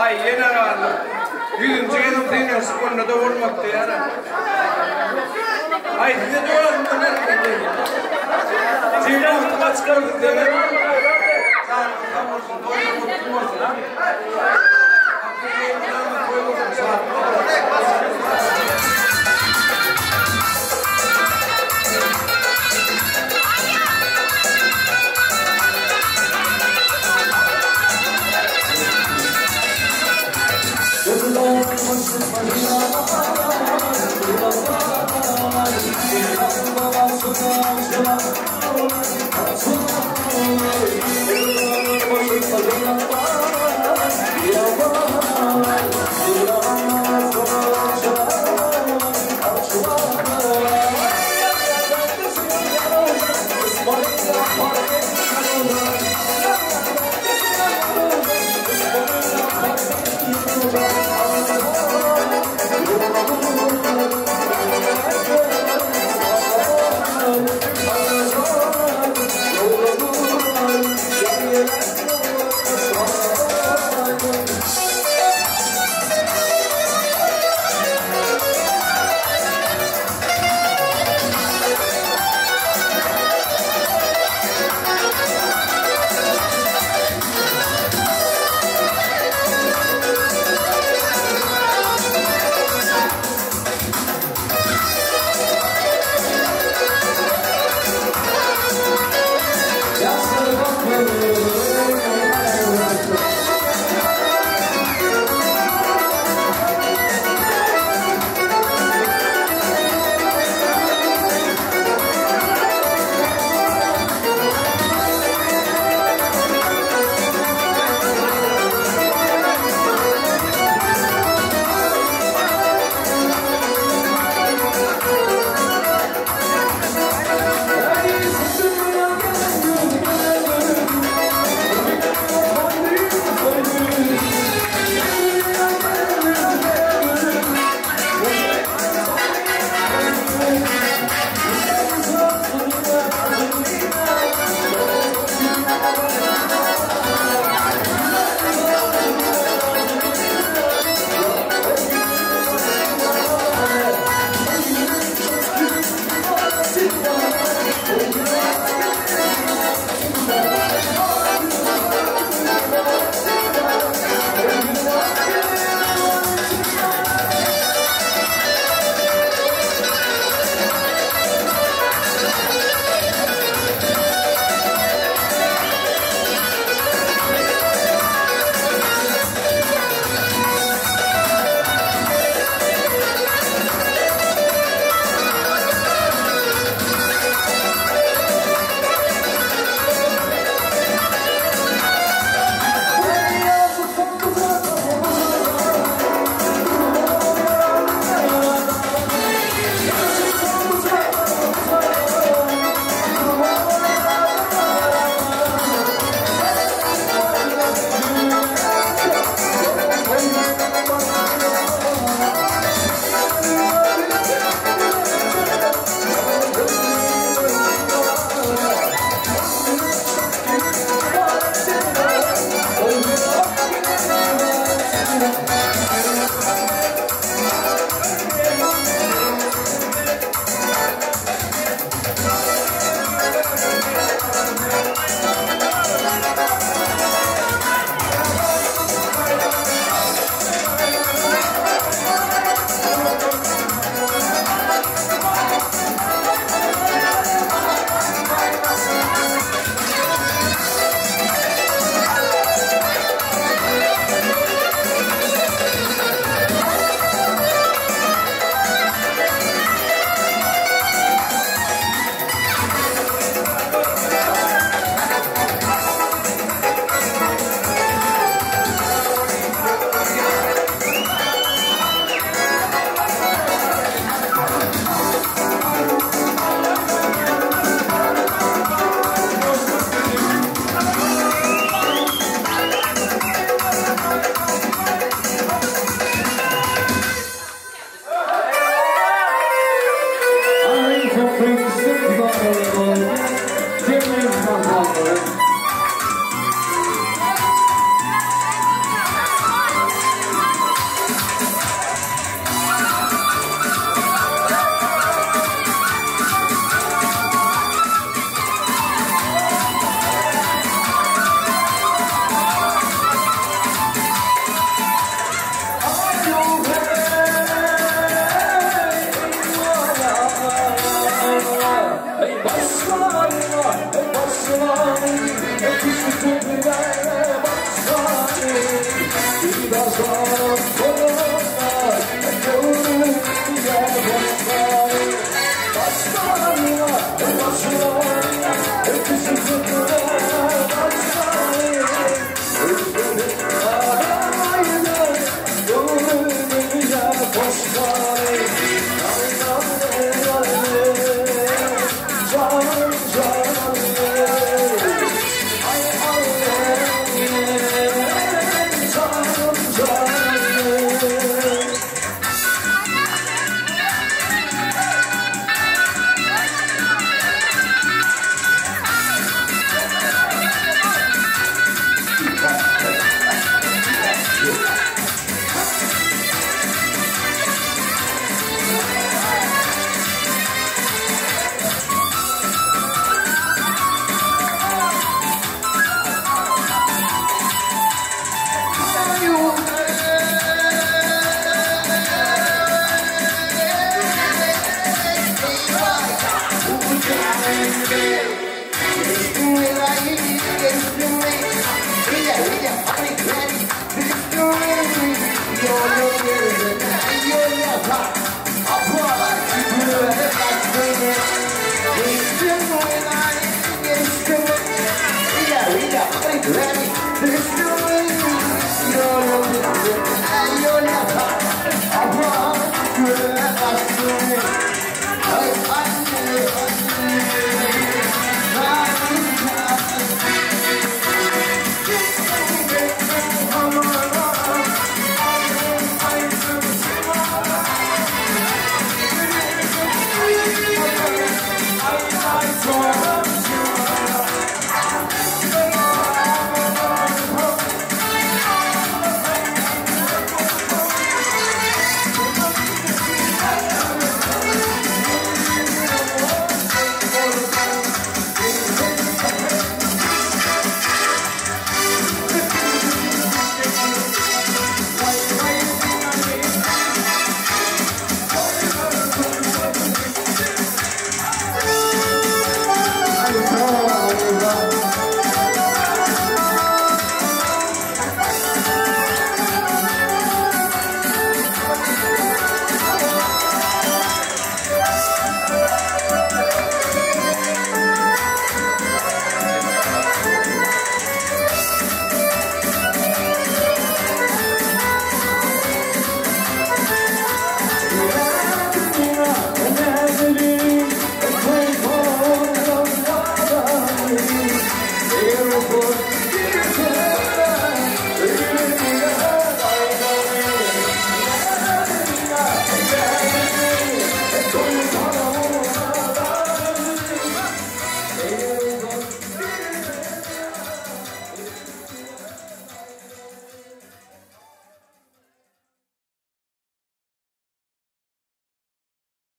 Ay ýene galdy. Ýüzünji gezek synanyşyp onda da bolmady ýara. Ay size dolarym da Sen wagtyňa çykardyň deme. Sağlık tam bolsun, toýuň mutlu bolsun. Toý bolsun, sağlık.